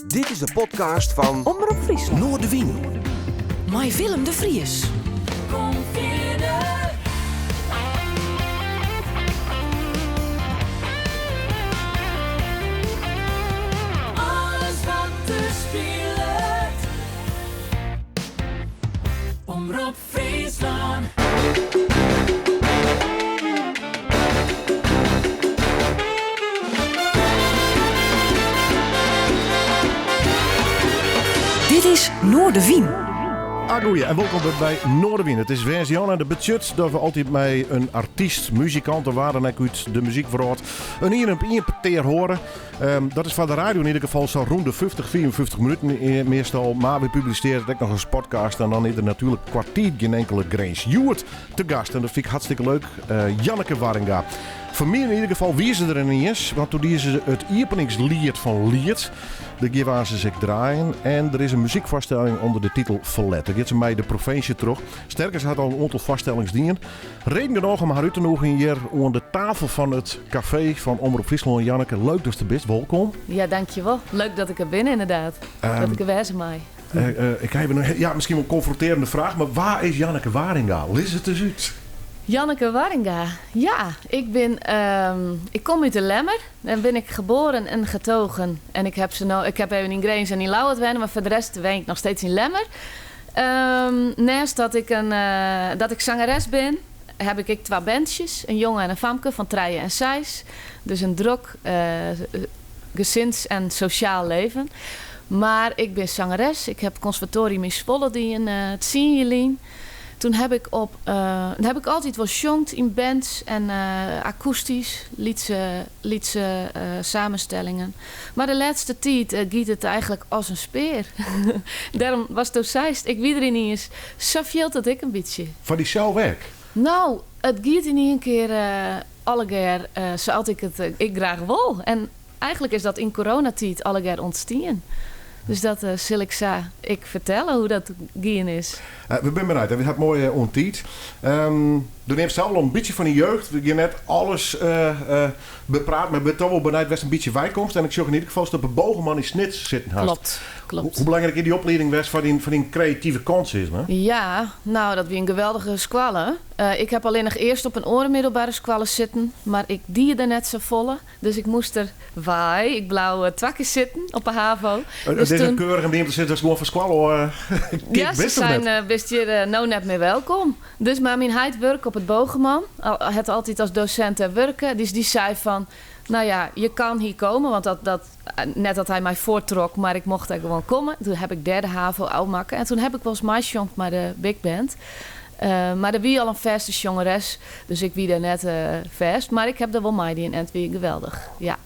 Dit is de podcast fan Omrop Fryslân. Noardewyn. Mei Willem de Vries. Kom fierder. Alles wat der spilet. Omrop Fryslân. Dit is Noardewyn. Agoeie en wolkom by Noardewyn. It is woansdei en dat betsjut dat we altyd mei in artyst, muzikant of wa dan ek út de muzykwrâld in ien-op-ien petear hâlde. Dat is foar de radio yn ieder gefal sa'n rûn de 50, 55 minuten meastal. Mar we publisearje it ek noch as podcast en dan is der natuerlik kwa tiid gjin inkele grins. Hjoed te gast, en dat fyn ik hartstikke leuk, Janneke Warringa. Foar my yn ieder gefal wie se der iens, want doe die se it iepeningsliet fan Liet. Dêr gean we aansens ek draaien. En der is in muzykfoarstelling ûnder de titel Ferlet. Dêr giet se mei de provinsje troch. Sterker, se hat al in oantal foarstellings dien. Reden genôch om har út te nûgjen hjir oan de tafel fan it kafee fan Omrop Fryslân. Janneke, leuk datst der bist. Wolkom. Ja, dankjewol. Leuk dat ik der bin ynderdaad. Dat ik der wêze mei. Ik ha even in, ja, miskien wol konfrontearjende fraach, mar wa is Janneke Waringa? Lis it ris út. Janneke Waringa? Ja, ik bin, ik kom út de Lemmer. Dêr bin ik geboren en getogen. En ik heb se no, ik heb even yn Grins en yn Ljouwert wenne, mar foar de rest wen ik noch steeds yn Lemmer. Neist dat ik in, dat ik sangeres bin, heb ik ek twa berntsjes, in jonge en in famke fan trije en seis. Dus in drok gesins en sosjaal leven. Mar ik bin sangeres, ik heb konservatorium yn Zwolle dien tsien jier lyn. Toen heb ik op, toen heb ik altyd wol sjongd yn bands en akoestysk, lytse, lytse samenstellingen. Mar de lêste tiid giet it eigenlik as in spear. Dêrom, watsto seist, ik wie der yniens. Sa fielt it ek in bytsje. Foar dysels ek? No, it giet yn ien kear allegear sa't ik it ek graach wol. En eigenlik is dat yn coronatiid allegear ûntstien. Dus dat sil ik sa ek fertelle hoe't dat gien is. We binne benijd en we ha it moai oan tiid. Do neamst sels al in bytsje fan dyn jeugd. We gean net alles bepraten, mar ik bin toch wol benijd wêr'tst in bytsje weikomst. En ik sjoch yn ieder gefal datst op de Bogerman yn Snits sitten hast. Klopt, klopt. Hoe belangryk is dy oplieding west foar dyn, foar dyn kreative kant, sis mar? Ja, nou dat wie in geweldige skoalle. Ik heb allinnich earst op in oare middelbere skoalle sitten, mar ik die der net safolle. Dus ik moast der wei. Ik blau twa kear sitten op 'e HAVO. Dus it is in keurige manier om te sizzen datst gewoan fan skoalle ôf Ja, se seinen, bist hjir no net mear welkom. Dus mar myn heit wurke op it Bogerman. Hat altyd as dosint dêr wurke. Dus dy sei fan, no ja, je kan hier komen. Want dat, dat, net dat hy my foartrok, mar ik mocht dêr gewoan komme. Toen heb ik dêr de HAVO ôfmakke. En toen heb ik wolris meisjongd mei de big band. Mar der wie al in fêste sjongeres, dus ik wie dêr net fêst. Mar ik heb der wol meidien en it wie geweldich, ja.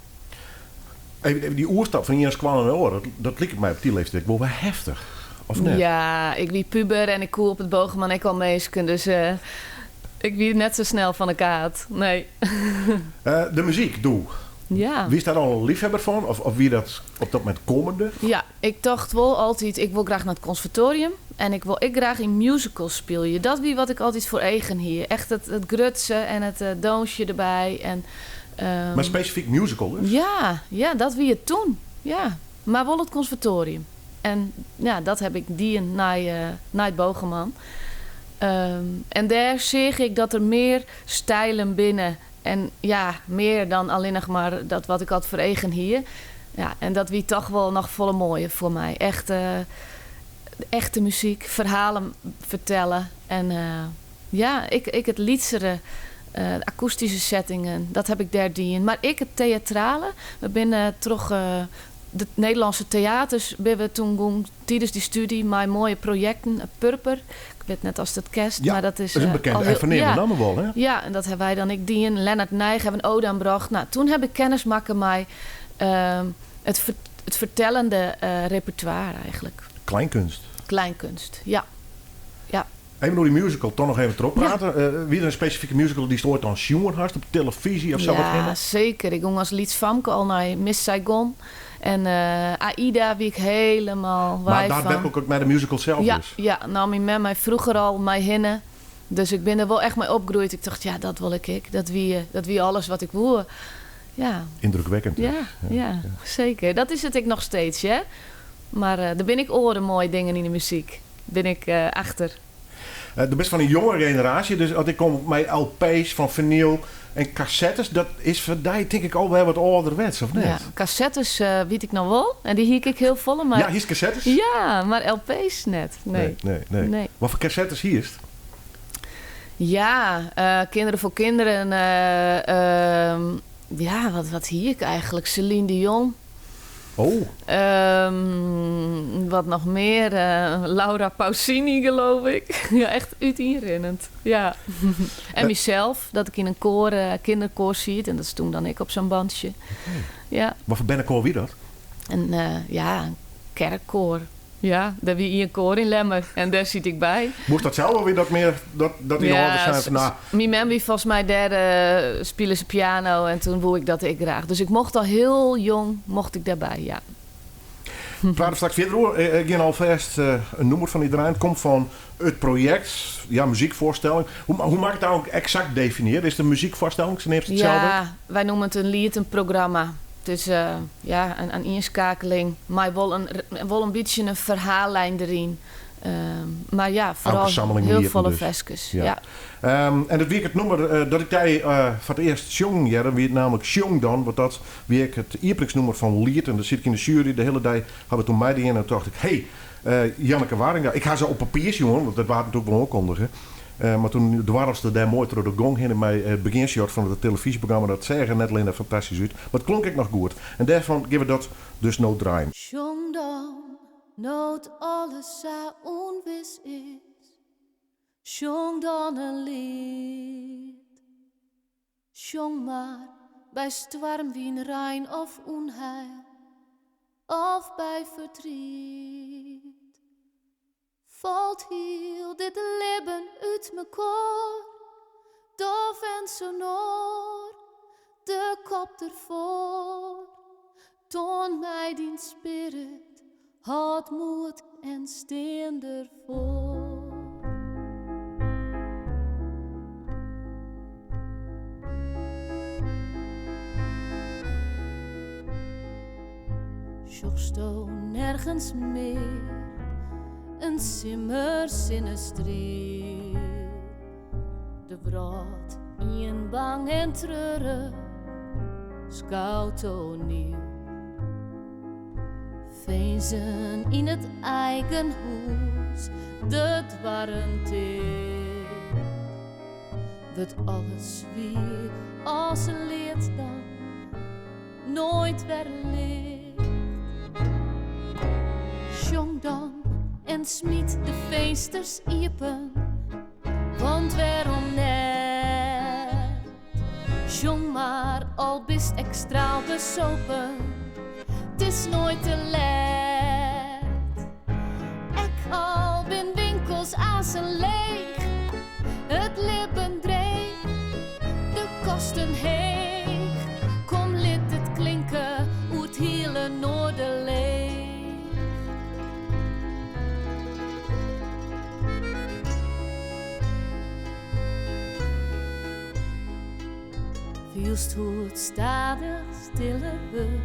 Even dy oerstap fan ien skoalle nei de oare, dat liket my op dy leeftiid ek wol wer heftich, of net? Ja, ik wie puber en ik koe op it Bogerman ek al minsken, dus ik wie net sa snel fan 'e kaart, nee. De muzyk, doe. Ja. Wiest dêr al in liefhebber fan of wie dat op dat momint kommende? Ja, ik tocht wol altyd, ik wol graach nei it konservatoarium en ik wol ek graach yn musicals spylje. Dat wie wat ik altyd foar eagen hie. Echt it grutse en it dûnsje derby. En, Mar spesifyk musical dus? Ja, ja, dat wie it toen. Ja. Mar wol it konservatoarium. En ja, dat heb ik dien nei, nei it Bogerman. En dêr seach ik dat der mear stijlen binne En ja, mear dan allinnich mar dat wat ik altyd foar eagen hie. Ja, en dat wie toch wol noch folle moaier foar my. Echt, echte muzyk, ferhalen fertelle en ja, ek, ek it lytsere, akoestyske settingen, dat heb ik dêr dien. Mar ek it teatrale. We binne troch de Nederlânske teaters binne we toen gong tidens dy stúdzje mei moaie projekten. Purper, ik wit net oftst it kenst, Ja, mar dat is dat is in bekende al en hiel, ferneamde ja. namme wol, hè? Ja, en dat hawwe wy dan ek dien. Lennaert Nijgh hawwe in ode aan brocht. Nou, toen heb ik kennis makke mei it it fertellende repertoire eigenlijk. Kleinkunst. Kleinkunst, ja. Ja. Even oer dy musical toch noch even trochprate. Wie der in spesifike musical dy'tst oait dan sjoen hast op telefyzje of sa wat Ja, hinne? seker. Ik gong as lyts famke al nei Miss Saigon. En Aida wie ik helemaal Mar wei fan. daadwerklik ek nei de musical sels Ja, dus? ja. Naam myn mem my froeger al mei hinne. Dus ik bin der wol echt mei opgroeid. Ik tocht, ja, dat wol ik ek. Dat wie, dat wie alles wat ik woe. Ja. Indrukwekkend. Ja, ja, zeker. Dat is it ek noch steeds, hè. Mar der binne ek oare moaie dingen yn de muzyk. Bin ik achter. Do bist fan in jonge generaasje, dus as ik kom mei LP's fan finyl en kassettes, dat is foar dy tink ik al wer wat âlderwets, of net? Ja, kassettes wit ik noch wol en dy hie ik ek hiel folle, mar... Ja, hiest kassettes? Ja, mar LP's net, nee. Nee, nee, nee. Nee. Wat foar kassettes hiest? Ja, Kinderen voor Kinderen, ja, wat hie ik eigentlik? Celine Dion. Oh. Wat noch mear? Laura Pausini, geloof ik. Ja, echt útienrinnend. Ja. En mysels, dat ik yn in koar, kinderkoar siet. En dat stond dan ek op sa'n bandsje. Ja. Wat foar bernekoar wie dat? In, ja, in kerkkoar. Ja, der wie ien koar yn Lemmer en dêr siet ik by. Moast dat sels of wie dat mear dat dyn âlders seinen fan, nou... Myn mem wie folgens my dêr, spile se piano en toen woe ik dat ek graach. Dus ik mocht al hiel jong mocht ik dêrby, ja. We prate straks fierder oer. Ik gean alfêst in nûmer fan dy draaien. It komt fan it projekt, ja, muzykfoarstelling. Hoe moat ik it no eksakt definiëre? Is it in muzykfoarstelling? Se neamt it sels ek. Ja, wy noeme it in lietenprogramma. It is ja, in oanienskeakeling mei wol in, wol in bytsje in ferhaallyn deryn. Mar ja, foaral hiel folle ferskes. Ja. En it wie ek it nûmer dat ik dy foar it earst sjongen hearde, wie it namelijk Sjong dan, want dat wie ek it iepeningsnûmer fan Liet. En dêr siet ik yn de sjuery, de hiele dei ha we toen meidien en tocht ik, hey, Janneke Warringa, ik ha se op papier sjoen, want dat waard natuerlik wol oankondige. Mar toen dwarrelste dêr moai troch de gong hinne mei it begjinshot fan it telefyzjeprogramma. Dat seach er net allinne fantastysk út, mar it klonk ek noch goed. En dêrfan gean we dat dus no draaien. Sjong dan, no't alles sa ûnwis is. Sjong dan in liet. Sjong mar by stoarm, wyn, rein of ûnheil, of by fertriet. Falt hiel dit libben út mekoar, dof en sonoar, de kop derfoar. Toan my dyn spirit, hâld moed en stean derfoar. Sjochsto nergens mear in simmersinnestriel? De wrâld ien bang en treurig skoutoaniel. Finzen yn it eigen hûs, de doarren ticht. Wurdt alles swier as lead dan noait wer licht. Sjong dan en smyt de finsters iepen, want wêrom net? Sjong mar, al bist ek straalbesopen, 't is noait te let. Ek al bin winkels aansen leech, it libben dreech, de kosten heech. Kom lit it klinke oer 't hiele Noarderleech. Fielst hoe't it stadich stiller wurdt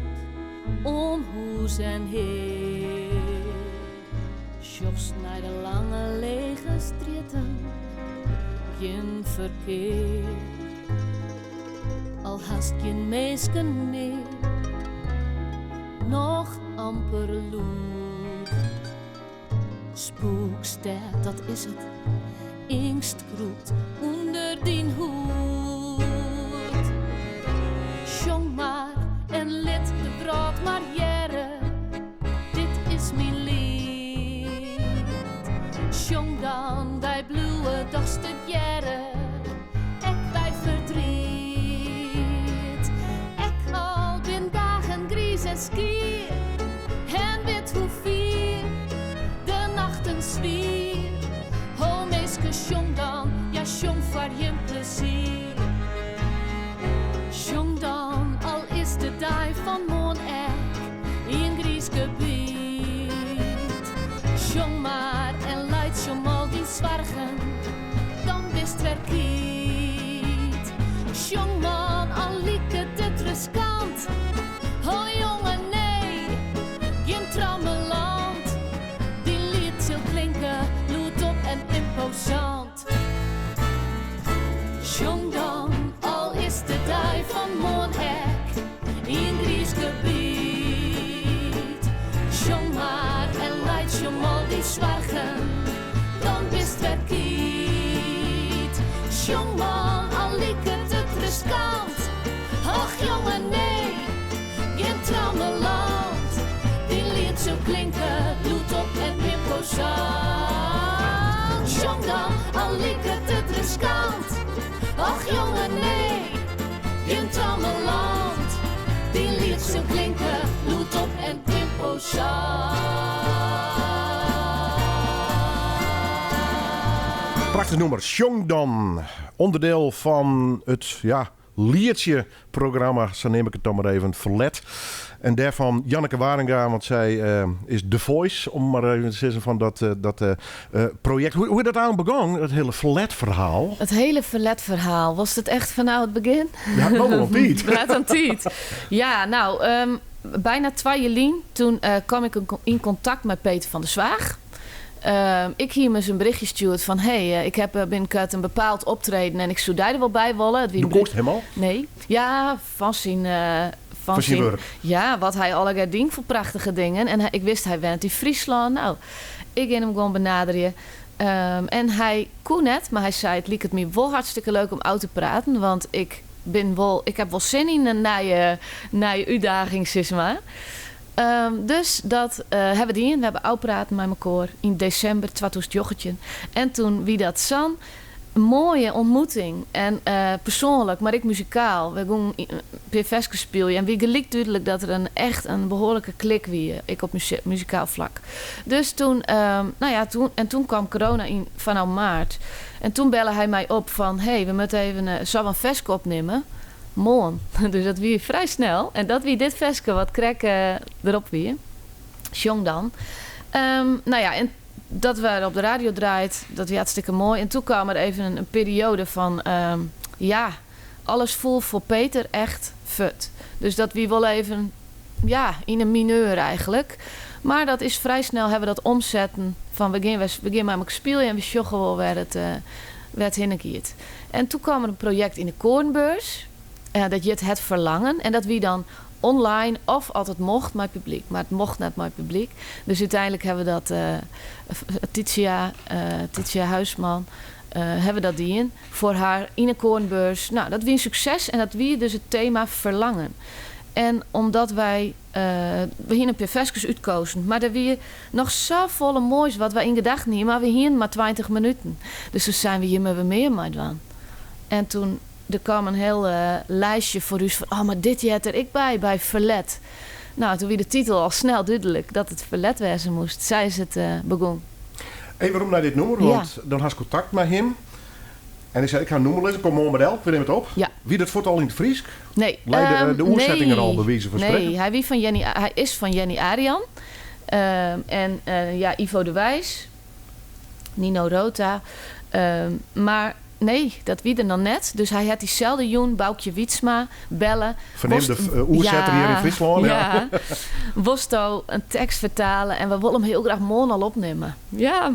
om hûs en hear. Sjochst nei de lange lege strjitten, gjin ferkear. Al hast gjin minsken mear, noch amper lûd. Spûkstêd, dat is it, eangst krûpt ûnder dyn hûd. Sjong mar en lit de wrâld mar hearre, dit is myn liet. Sjong dan, wy bliuwe dochs tegearre, ek by ferdriet. Ek al bin dagen griis en skier, en wit hoe fier de nachten swier. Ho minsken, sjong dan, ja sjong foar jim plezier. ymposant. Sjong dan, al is de dei fan moarn ek ien griis gebiet. Sjong mar en laitsje om al dyn soargen, dan bist wer kyt. Sjong man, al liket it riskant, och jonge nee, gjin trammelant. Dyn liet sil klinke, lûd op en ymposant. Sjong dan, al liket it riskant, och jonge nee, gjin trammelant. Dyn liet sil klinke, lûd op en ymposant. Prachtich nûmer, Sjong dan. Onderdeel fan it ja, lietsje-programma, sa neam ik it dan mar even, Ferlet. En dêrfan Janneke Waringa, want sy eh, is The Voice, om mar even te sizzen fan dat, eh, dat eh, projekt. Hoe, hoe is dat eigenlijk begonnen, it hiele Ferlet-ferhaal? It hiele Ferlet-ferhaal, wolst it echt fanôf it begjin? Ja, no wol in tiid. Net in tiid. Ja, no, byna twa jier lyn, toen kaam ik yn kontakt mei Peter van der Zwaag. Ik hie him ris in berichtje stjoerd fan, hey, ik ha binnenkoart in bepaald optreden en ik soe dy der wol by wolle. It wie Do kenst him al? Nee. Ja, fan syn... Fan syn wurk? Ja, wat hy allegear dien foar prachtige dingen. En ik wist, hy wennet yn Fryslân. No, ik gean him gewoan benaderje. En hy koe net, mar hy sei, it liket my wol hartstikke leuk om ôf te praten, want ik bin wol, ik ha wol sin yn in nije, nije útdaging, sis mar. Dus dat ha we dien. We hawwe ôfpraten mei mekoar yn desimber 2019. En toen wie dat sa'n moaie ontmoeting. En persoanlik, mar ek muzikaal. We gongen in pear ferskes spylje en wie gelyk dúdlik dat der in echt in behoarlike klik wie, ek op muzikaal flak. Dus toen, no ja, toen, en toen kwam corona yn fanôf maart. En toen belle hy my op fan, hey, we moatte even sa'n in ferske opnimme. Moarn. Dus dat wie frij snel. En dat wie dit ferske wat krekt derop wie. Sjong dan. No ja, en dat we op de radio draaid, dat wie hartstikke moai. En toen kwam der even in perioade fan, ja, alles foel foar Peter echt fuort. Dus dat wie wol even, ja, yn in mineur eigentlik. Mar dat is frij snel ha we dat omsetten fan we gean we gean mei mekoar spylje en we sjogge wol wêr it, wêr it hinne giet. En toen kwam der in projekt yn de Koornbeurs, dat hjit Het Verlangen. En dat wie dan online of as it mocht mei publyk. Mar it mocht net mei publyk. Dus úteinlik ha we dat, Titia, Titia Huisman, ha we dat dien foar har yn 'e Koornbeurs. No, dat wie in sukses en dat wie dus it tema ferlangen. En omdat wy, we hiene in pear ferskes útkozen, mar der wie noch safolle moais wat wy yn gedachten hiene, mar we hiene mar 20 minuten. Dus toen seinen we, hjir moatte we mear mei dwaan. En toen, der kaam in hiel lijstje foar ús fan, oh, mar dit heart der ek by, by ferlet. No, toen wie de titel al snel dúdlik dat it ferlet wêze moast. Sa is it begûn. Even werom nei dit nûmer, want dan hast kontakt mei him. En hy sei, ik ha in nûmer lizzen, kom moarn mar del, we nimme it op. Ja. Wie dat fuort al yn it Frysk? Nee. Lei de, de oersetting der al, by wize fan sprekken? Nee, hy wie fan Jenny, hy is fan Jenny Arian. En ja, Ivo de Wijs, Nino Rota. Mar nee, dat wie der noch net. Dus hy hat dyselde jûn Baukje Wytsma belle. Ferneamde oersetter hjir yn Fryslân. Ja. Wolsto in tekst fertale en we wolle him hiel graach moarn al opnimme. Ja,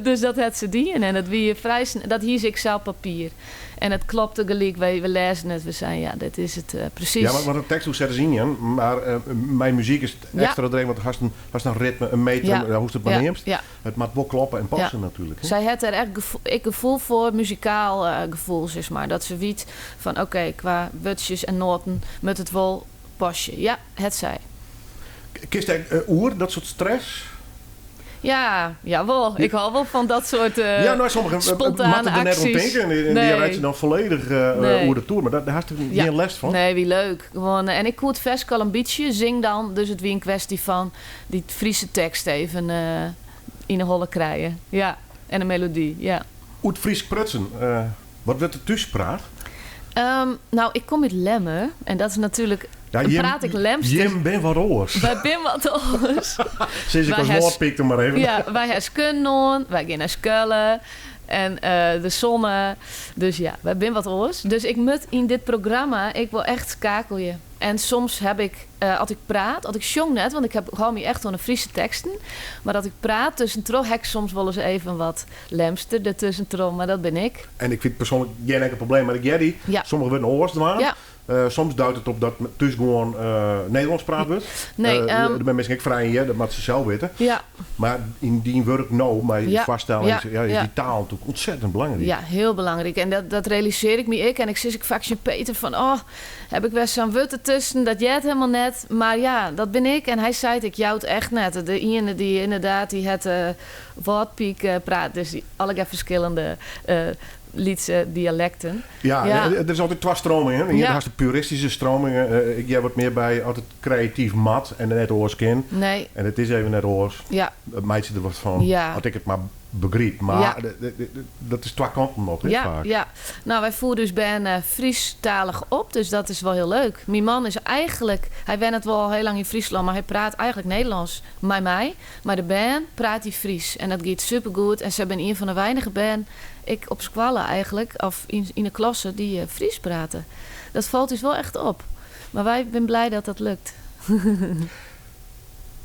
dus dat hat se dien en dat wie frij dat hie se ek sa op papier. En it klopte gelyk, wy we lêzen it, we seinen ja, dit is it presys. Ja, want in tekst oersetten is ien, mar mei muzyk is it ekstra dreech, want hast in, hast in ritme, in metrum, hoe'tst it mar neamst. It moat wol kloppe en passe natuerlik. Sy hat der echt ek gefoel foar, muzikaal gefoel sis mar. Dat se wit fan oké, kwa wurdsjes en noaten moat it wol pasje. Ja, hat sy. Kinst ek oer dat soart stress? Ja, jawol. Ik hâld wol fan dat soart Ja, no, sommigen spontane moatte der net oan aksjes. tinke en dy Nee. reitsje dan folledich Nee. oer de toer. Mar dêr hast Ja. gjin lêst fan? Nee, wie leuk. Gewoan, en ik koe it ferske al in bytsje, zing dan. Dus it wie in kwesty fan dy Fryske tekst even yn 'e holle krije. Ja, en de melody, ja. Oer it Frysk prutsen, wat wurdt der thús praat? No, ik kom út Lemmer en dat is natuerlik. Ja, Dan jim, praat ik Lemsters. Jim bin wat oars. Wy bin wat oars. Sis ik Wy as ha Wâldpyk dan mar even. Ja, wy ha skuon oan, wy gean nei skoalle. En de sonne. Dus ja, wy binne wat oars. Dus ik moat yn dit programma, ik wol echt skakelje. En soms heb ik, as ik praat, as ik sjong net, want ik heb, hou my echt oan de Fryske teksten. Mar as ik praat tuskentroch, ha ik soms wolris even wat Lemster dertuskentroch, mar dat bin ik. En ik fyn it persoanlik gjin inkeld probleem, mar ik hear dy sommige wurden oars dwaan. Soms duidt it op dat thús gewoan Nederlânsk praat wurdt. Nee, Dêr binne minsken ek frij yn, hear, dat moatte se sels witte. Mar yn dyn wurk no, mei foarstellings, ja, is dy taal natuerlik ontzettend belangryk. Ja, hiel belangryk. En dat realisearje ik my ek. En ik sis ek faak tsjin Peter fan, oh, heb ik wer sa'n wurd dertusken, dat heart helemaal net. Mar ja, dat bin ik. En hy seit, ik jou it echt net. De iene dy ynderdaad, dy hat Wâldpyk praat, dus allegear ferskillende lytse dialekten. Ja, der is altyd twa stromingen. Ien hast de puristyske stromingen. Ik hear wat mear by as it kreatyf moat en net oars kin. Nee. En it is even net oars. Meitsje der wat fan. As ik it mar begryp. Mar dat is twa kanten op, hè, faak. Ja, nou, wy fiede ús bern Frysktalich op, dus dat is wol hiel leuk. Myn man is eigenlik, hy wennet wol al hiel lang yn Fryslân, mar hy praat eigenlik Nederlânsk mei my. Mei de bern praat hy Frysk en dat giet supergoed. En sy binne ien fan de weinige bern, ek op skoalle eigenlik, of yn 'e klasse, dy't Frysk prate. Dat falt ús wol echt op. Mar wy binne blij dat dat lukt.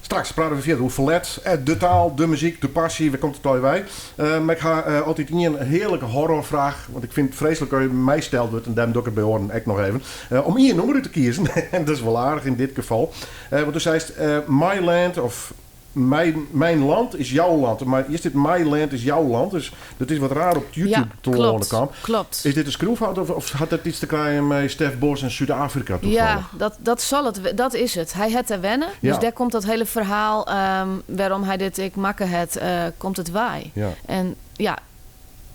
Straks prate we fierder oer ferlet, de taal, de muzyk, de passy, wêr komt it allegear wei? Mar ik ha altyd ien hearlike horrorfraach, want ik fyn it freeslik as my steld wurdt, en dêrom doch ik it by oaren ek noch even, om ien nûmer út te kiezen. En dat is wol aardich yn dit gefal. Want do seist My Land of Mijn Land is jouw land. Mar hjir stiet My Land is jouw land, dus dat is wat raar op YouTube Ja, te klopt, kaam. klopt. Is dit in skriuwfout of hat dat iets te krijen mei Stef Bos en Súd-Afrika toevallig? Ja, dat sal it, dat is it. Hy hat dêr wenne, dus dêr komt dat hiele ferhaal, wêrom hy dit ek makke hat, komt it wei. En ja,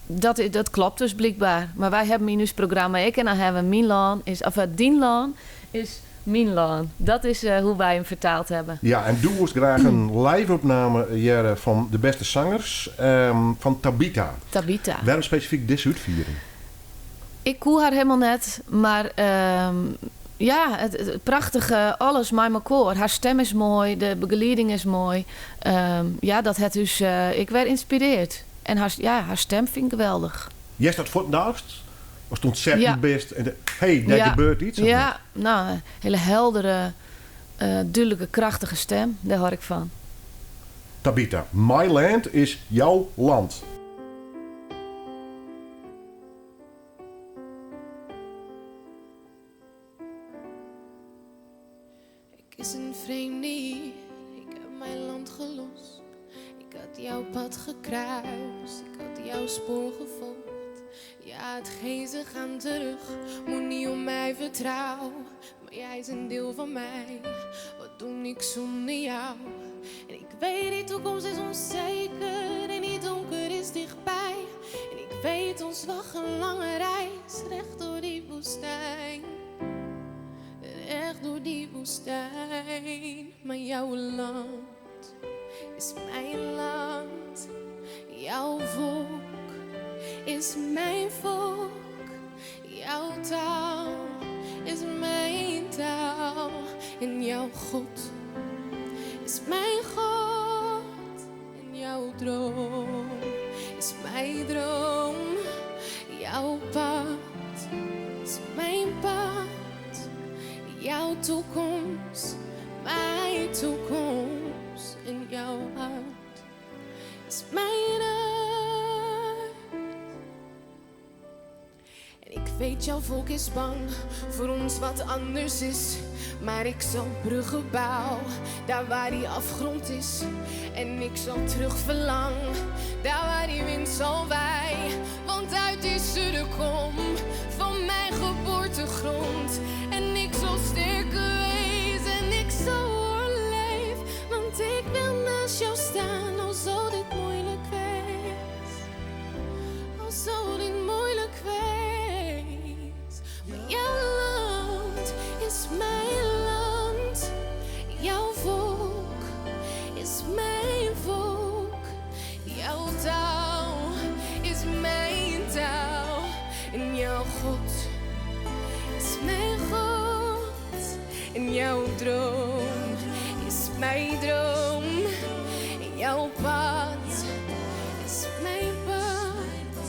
dat klopt dus blykber. Mar wy hawwe yn ús programma ek en dan hawwe we myn lân is, of dyn lân is myn lân. Dat is hoe't wy him fertaald hawwe. Ja, en do woest graach in live-opname hearre fan de bêste sangers fan Tabitha. Tabitha. Wêrom spesifyk dizze útfiering? Ik koe har hielendal net, mar ja, it prachtige alles mei mekoar. Har stim is moai, de begelieding is moai. Ja, dat hat ús ek wer ynspirearre. En har stim fyn ik geweldich. Hearst dat fuortendaliks? Ast ûntsetten bist en hey, dêr gebeurt iets, of Ja, net? nou, in hiele heldere, dúdlike, krachtige stim. Dêr hâld ik fan. Tabitha, My Land is jouw land. Ik is in vreemde hier, ik heb mijn land gelost. Ik had jouw pad gekruist, ik had jouw spoor gevolgd. Ja, het gezen gaan terug, moet niet om mij vertrouwen. Maar jij is een deel van mij, wat doe ik zonder jou? En ik weet, die toekomst is onzeker en die donker is dichtbij. En ik weet, ons wacht een lange reis, recht door die woestijn. Recht door die woestijn. Maar jouw land is mijn land. Jouw volk is mijn volk. Jouw taal is mijn taal. En jouw God is mijn God. En jouw droom is mijn droom. Jouw pad is mijn pad. Jouw toekomst, mijn toekomst. En jouw hart is mijn hart. En ik weet, jouw volk is bang voor ons wat anders is. Maar ik zal bruggen bouwen, daar waar die afgrond is. En ik zal terug verlangen, daar waar die wind zal waaien. Want uit die zuiden kom van mijn geboortegrond. En ik zal sterker wezen en ik zal overleven. Want ik wil naast jou staan, al zal dit moeilijk wezen. Al zal dit moeilijk wezen. Maar jouw land is mijn land. Jouw volk is mijn volk. Jouw taal is mijn taal. En jouw God is mijn God. En jouw droom is mijn droom. En jouw pad is mijn pad.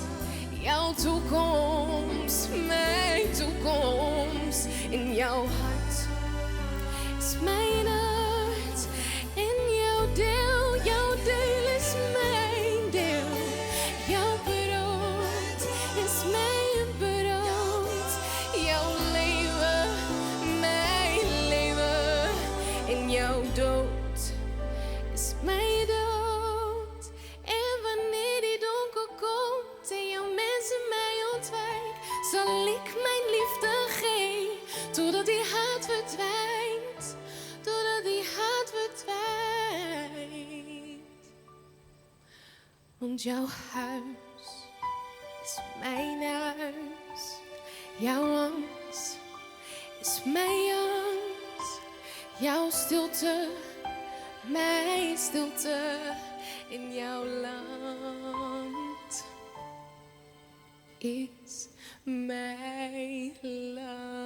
Want jouw huis is mijn huis. Jouw angst is mijn angst. Jouw stilte, mijn stilte. In jouw land is mijn land.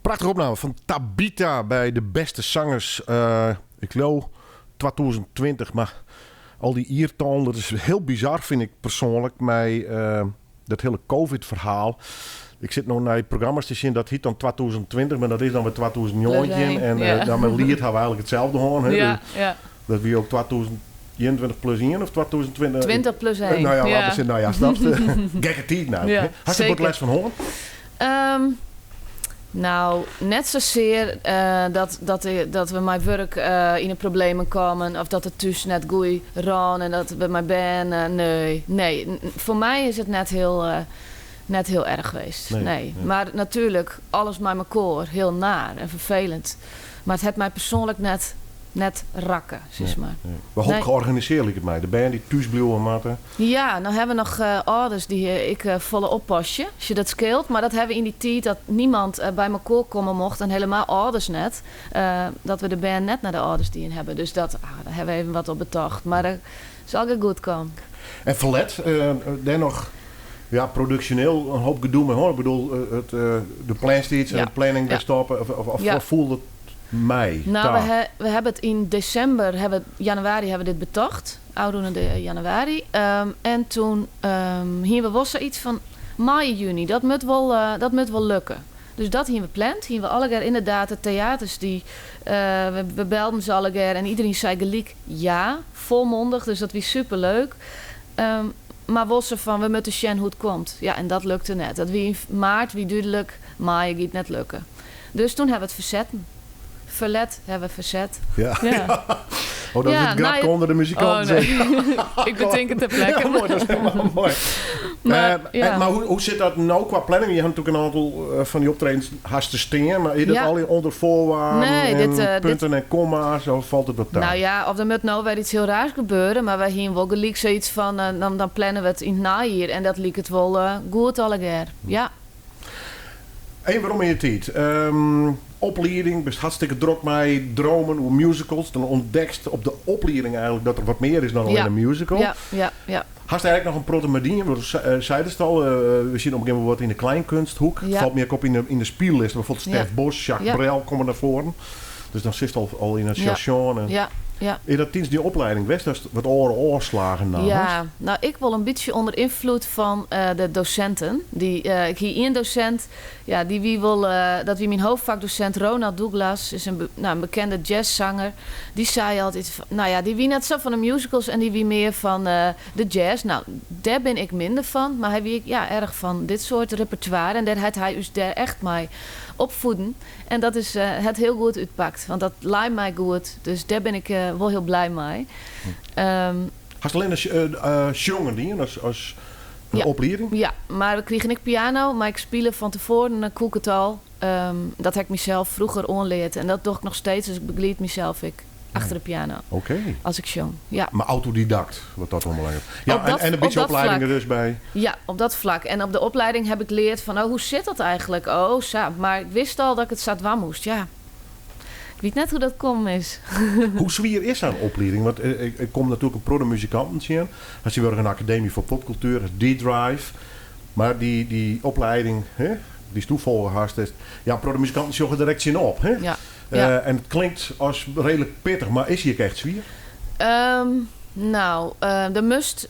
Prachtige opname van Tabitha bij de beste zangers. Ik geloof 2020, maar al die iertoon, dat is heel bizar, vind ik persoonlijk. Met dat hele COVID-verhaal. Ik zit nog naar programma's te zien, dat heet dan 2020, maar dat is dan weer 2019. En dan met Liert hebben we eigenlijk hetzelfde hoor. Hè? Ja, Dus ja. dat we ook 2021 plus 1 of 2020? 20 plus 1. Nou ja, ja. laten we zeggen, nou ja, snap je? Gekke tijd nou. Ja, hè? Had je zeker. les van horen? Nou, net zozeer dat we mijn werk in de problemen komen. Of dat het thuis net goed ran en dat we mijn band. Nee, nee. Voor mij is het net heel erg geweest. Nee, Nee. nee. Maar natuurlijk, alles met mijn koor. Heel naar en vervelend. Maar het heeft mij persoonlijk net rakken, zeg maar. Nee. We hopen Nee. georganiseerd, lijkt het mij. De band die thuis bleef, Marten. Ja, nou hebben we nog ouders die ik volle oppasje, als je dat scheelt. Maar dat hebben we in die tijd dat niemand bij mijn koor komen mocht en helemaal ouders net. Dat we de band net naar de ouders die in hebben. Dus daar hebben we even wat op betocht. Maar dat zal ook goed komen. En Verlet, daar nog ja, productioneel een hoop gedoe mee hoor. Ik bedoel, de plansteeds en de planning daar stoppen. Of voelde het mij? Nou, we hebben het in december, januari hebben we dit betocht. Oude januari. En toen hier we was er iets van mei, juni. Dat moet wel lukken. Dus dat hier we pland. Hier we alle keer inderdaad de theaters die... we belden ze alle keer en iedereen zei gelijk ja, volmondig. Dus dat was superleuk. Maar was ze van, we moeten zien hoe het komt. Ja, en dat lukte net. Dat wie in maart, wie duidelijk, mei gaat net lukken. Dus toen hebben we het verzetten. Verlet hebben we verzet. Ja. Ja. Oh, dat is Ja, het grapje nou, onder de muzikanten. Oh, nee. Ik bedenk het ter plekke. Ja, mooi, dat is helemaal mooi. Maar, ja. Maar hoe zit dat nou qua planning? Je hebt natuurlijk een aantal van die optredens haast te steen, maar is dat Ja. al onder voorwaarden Nee, en dit, punten en komma's? Of valt het wat daar? Nou ja, of er moet nou weer iets heel raars gebeuren, maar wij hier wel gelijk zoiets van, dan plannen we het in het najaar en dat liep het wel goed alle keer. Ja. En waarom in je tijd? Opleiding, best hartstikke druk mee, dromen over musicals. Dan ontdekst op de opleiding eigenlijk dat er wat meer is dan alleen een musical. Ja, ja, ja. Hast eigenlijk nog een protomedien? We zeiden het al, we zien op een gegeven moment wat in de kleinkunsthoek. Het valt meer op in de spiellist. Bijvoorbeeld Stef Bos, Jacques Brel komen naar voren. Dus dan zit het al in het chanson. En Ja. Is dat tijdens die opleiding West, dat is wat oren oorslagen nou? Ja, nou ik wil een beetje onder invloed van de docenten. Ik hier één docent, ja, die wie wil, dat wie mijn hoofdvakdocent Ronald Douglas is een bekende jazzzanger. Die zei altijd, van, nou ja, die wie net zo van de musicals en die wie meer van de jazz. Nou, daar ben ik minder van, maar hij wie ja, erg van dit soort repertoire. En daar had hij dus daar echt mij opvoeden. En dat is het heel goed uitpakt, want dat lijkt mij goed. Dus daar ben ik wel heel blij mee. Had alleen als jongen die als een opleiding? Ja, maar we kregen ik piano, maar ik speelde van tevoren een koek het al. Dat heb ik mezelf vroeger onleerd en dat doe ik nog steeds. Dus ik begeleid mezelf ik achter de piano. Oké. Als ik jong, ja. Maar autodidact, wat dat allemaal belangrijk. Ja, en een beetje opleiding er dus bij. Ja, op dat vlak. En op de opleiding heb ik geleerd van, oh, hoe zit dat eigenlijk? Oh, zo. Maar ik wist al dat ik het zatwa moest, ja. Ik weet net hoe dat kom is. Hoe zwier is zo'n opleiding? Want ik kom natuurlijk een proto-muzikant zien. Als je weer een academie voor popcultuur, D-Drive. Maar die opleiding, hè, die is toevolgehast. Is, ja, proto-muzikanten zoeken direct zin op. Hè? Ja. En het klinkt als redelijk pittig, maar is hier echt zwier? De must,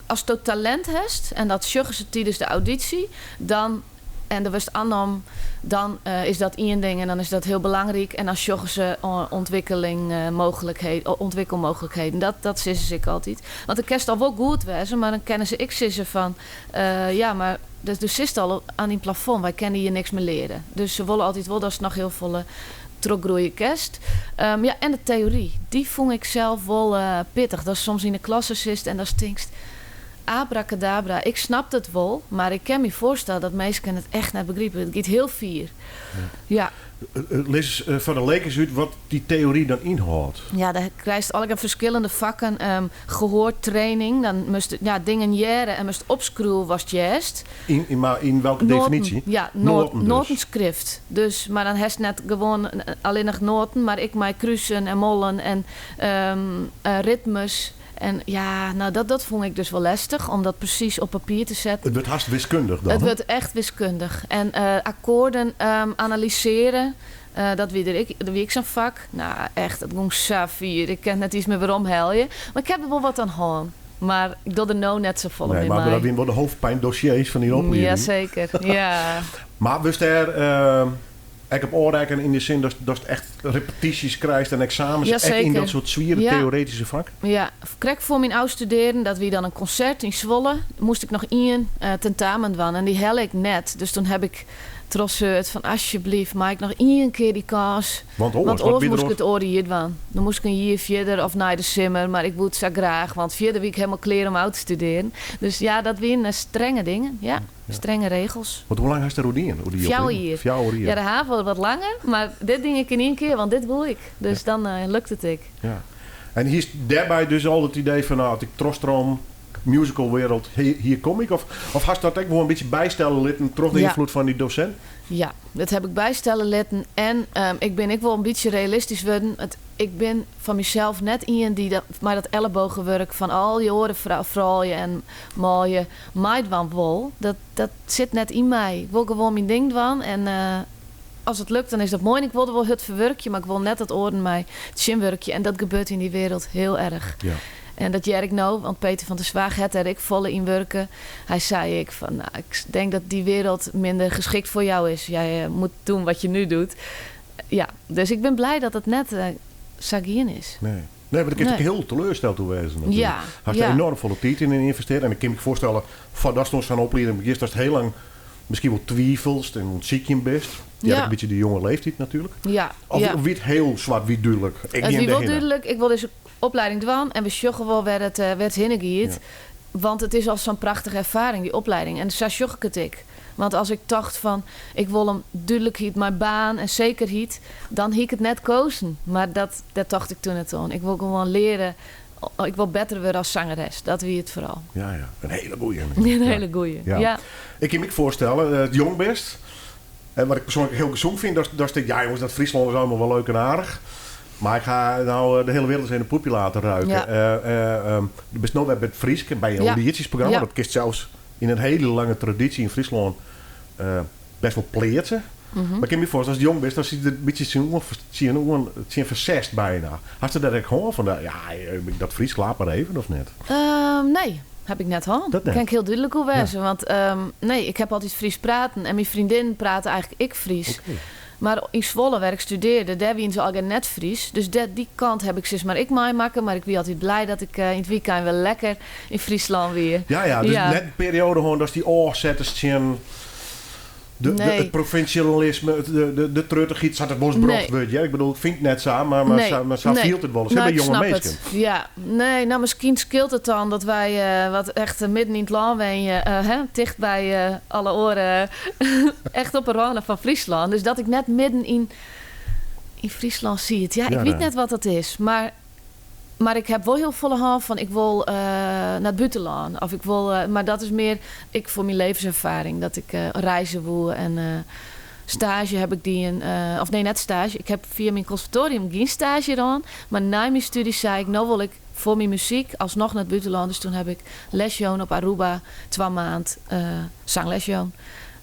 als je talent hebt, en dat zeggen ze tijdens de auditie, dan... En er was aannam, dan is dat één ding en dan is dat heel belangrijk. En dan zorgen ze ontwikkelmogelijkheden. Dat sissen ik altijd. Want de kerst al wel goed wezen, maar dan kennen ze ik sissen van... ja, maar Dus do sitst al oan dyn plafond, wy kinne hjir niks mear leare. Dus se wolle altyd wol datst noch hiel folle trochgroeie kinst. Ja, en de teory, dy fûn ik sels wol pittich. Datst soms yn de klasse sitst en datst tinkst, abracadabra, ik snap it wol, mar ik kin my foarstelle dat minsken it echt net begripe. It giet hiel fier. Ja. Lis foar de leken út wat dy teory dan ynhâldt. Ja, dêr krijst allegear ferskillende fakken. Gehoortraining, dan moatst, ja, dingen hearre en moatst opskriuwe watst hearst. Yn, mar yn welke Noaten, definysje? Ja, Noaten dus. noatenskrift. Dus, mar dan hast net gewoan allinnich noaten, mar ek mei krusen en mollen en ritmes. En ja, nou, dat fûn ik dus wol lestich, om dat presys op papier te setten. It wurdt hast wiskundich dan, It hè? wurdt echt wiskundich. En akkoarden analysere, dat wie der ek, dat wie ek sa'n fak. Nou, echt, dat gong sa fier. Ik kin it net iens mear weromhelje. Mar ik ha der wol wat oan hân. Mar ik doch der no net safolle Nee, mear mar mei. dat wiene wol de hoofdpijndossiers fan dyn oplieding. Jaseker, ja. Mar wurdst dêr ek op ôfrekkene yn de sin datst echt repetysjes krijst en eksamens ek yn Jaseker. dat soart swiere teoretyske fak? Ja, krekt foar myn ôfstudearjen, dat wie dan in konsert yn Zwolle, moast ik noch ien tentamen dwaan en dy helle ik net. Dus toen ha ik trochseurd fan alsjeblieft, mei ik noch ien kear dy kâns? Want oars, Want wat oars wie der moast ik oars? it oare jier dwaan. Dan moast ik in jier fierder of nei de simmer, mar ik woe it sa graach, want fierder wie ik hielendal klear om ôf te studearjen. Dus ja, dat wiene strenge dingen, ja. Strenge regels. Want hoe lang hast dêroer dien? Oer dy 4 oplieding? jier. 4 jier. Ja, de havo wat langer, mar dit die ik yn ien kear, want dit woe ik. Dus dan lukt it ek. Ja. En hiest dêrby dus al it idee fan, nou, as ik trochstream, musicalwereld, hier kom ik? Of hast dat ek wol in bytsje bystelle litten troch de ynfloed fan dy dosint? Ja, dat ha ik bystelle litten. En ik bin ek wol in bytsje realistysk wurden. Ik bin fan mysels net ien dy't dat, mei dat ellebogenwurk fan al dy oare froulju en manlju meidwaan wol. Dat sit net yn my. Ik wol gewoan myn ding dwaan en as it lukt, dan is dat moai. En ik wol der wol hurd foar wurkje, mar ik wol net dat oaren my tsjinwurkje. En dat gebeurt yn dy wereld hiel erch. En dat hear ik no, want Peter van der Zwaag hat dêr ek folle yn wurke. Hy sei ek fan, nou, ik denk dat die wereld minder geschikt voor jou is. Jij moet doen wat je nu doet. Ja, dus ik ben blij dat het net sa gien is. Nee. Nee, want ik is Nee. hiel teleursteld toe wêze natuerlik. Hast der enoarm folle tiid yn ynvestearre. En ik kin my foarstelle, foardatst oan sa'n oplieding begjinst, datst hiel lang miskien wol twivelest en oan it sykjen bist. Ja, in bytsje dy jonge leeftiid natuerlik. Of wie it hiel swart-wyt dúdlik? Ik It gean wie wol dêrhinne. dúdlik, ik wol dizze oplieding dwaan en we sjogge wol wêr't it hinne giet. Want it is al sa'n prachtige erfaring, dy oplieding. En sa sjoch ik it ek. Want as ik tocht fan, ik wol in dúdlikheid mei baan en sekerheid, dan hie ik it net kozen. Mar dat tocht ik doe net oan. Ik wol gewoan leare, ik wol better wurde as zangeres. Dat wie it foaral. Ja, ja. In hiele goeie. In hiele goeie, ja. Ik kin my ek foarstelle, jong bist. En wat ik persoanlik hiel gesûn fyn, dat ik, ja jonges, dat Fryslân is allegear wol leuk en aardich. Mar ik ha no de hiele wereld ris even in poepje litte ruike. Do bist no wer by it Frysk, by in lietsjesprogramma. Dat kinst sels yn in hiele lange tradysje yn Fryslân best wol pleatse. Mar ik kin my foarstelle, ast jong bist, dan sit der in bytsje tsjin fersest byna. Hast do dêr ek hân fan, ja, dat Frysk laat mar even, of net? Nee, ha ik net hân. Dat net? Kin ik hiel dúdlik oer wêze. Want nee, ik ha altyd Frysk praten en myn freondin prate eigentlik ek Frysk. Mar yn Zwolle, wêr't ik studearre, dêr wiene se allegear net Frysk. Dus dy kant ha ik sis mar ek meimakke. Mar ik wie altyd blij dat ik yn it wykein wer lekker yn Fryslân wie. Ja, ja, dus net in perioade hân dat dy ôfsettest tsjin Nee. it provinsjalisme, de truttichheid, sa't it wolris brocht wurdt. Ja, ik bedoel, ik fyn it net sa, mar sa fielt it wolris, hè, by Ik jonge snap minsken. it. Ja, nee, nou, miskien skeelt it dan dat wy wat echt midden yn it lân wenje, hè, ticht by alle oaren, echt op 'e râne fan Fryslân. Dus dat ik net midden yn Fryslân siet. Ja, ik wit net wat dat is, mar ik ha wol hiel folle hân fan ik wol nei it bûtenlân. Of ik wol, mar dat is mear ik foar myn levenserfaring. Dat ik reize woe en stage ha ik dien. Of nee, net stage. Ik ha fia myn konservatorium gjin stage dien. Mar nei myn stúdzje sei ik, no wol ik foar myn muzyk alsnoch nei it bûtenlân. Dus doe ha ik les jûn op Aruba, 2 maand, sangles jûn.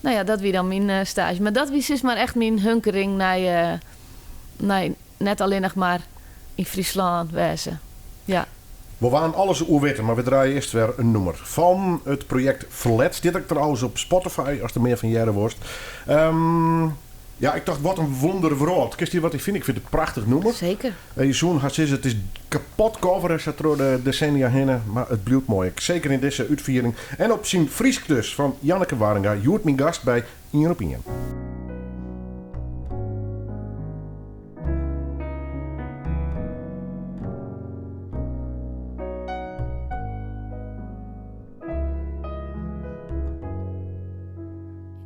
Nou ja, dat wie dan myn stage. Mar dat wie sis mar echt myn hunkering nei net allinnich mar yn Fryslân wêze. Ja. We woene alles oer witte, mar we draaie earst wer in nûmer fan it projekt Ferlet. Stiet ek trouwens op Spotify, as der mear fan hearre wolst. Ja, ik tocht, wat in wûndere wrâld. Kinst hjir wat yn fine? Ik fyn it in prachtich nûmer. Seker. En je soene hast sizze, it is kapot covere sa troch de desennia hinne, mar it bliuwt moai. Ek seker yn dizze útfiering. En op syn Frysk dus, fan Janneke Waringa, hjoed myn gast by Ien op Ien.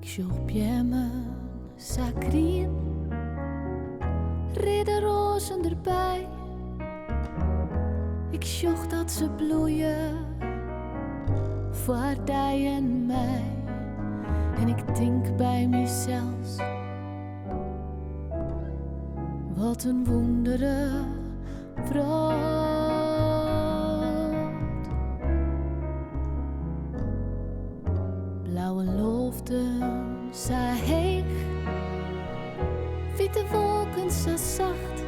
Ik sjoch beammen sa grien, reade roazen derby. Ik sjoch dat se bloeie foar dy en my. En ik tink by mysels, wat in wûndere wrâld. Blauwe loften sa heech, wite wolken sa sacht,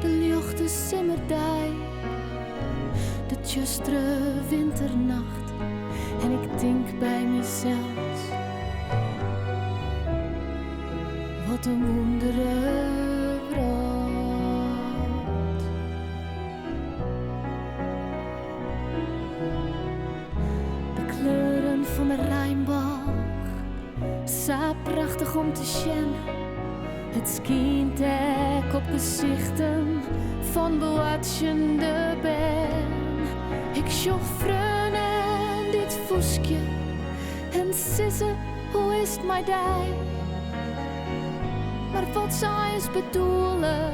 de ljochte simmerdei, de tsjustere winternacht. En ik tink by mysels, wat in wûndere wrâld. De kleuren fan de reinbôge, sa prachtich om te sjen. It skynt ek op gesichten fan boartsjende bern. Ik sjoch freonen dy't fûstkje en sizze, hoe is 't mei dy? Mar wat se eins bedoele,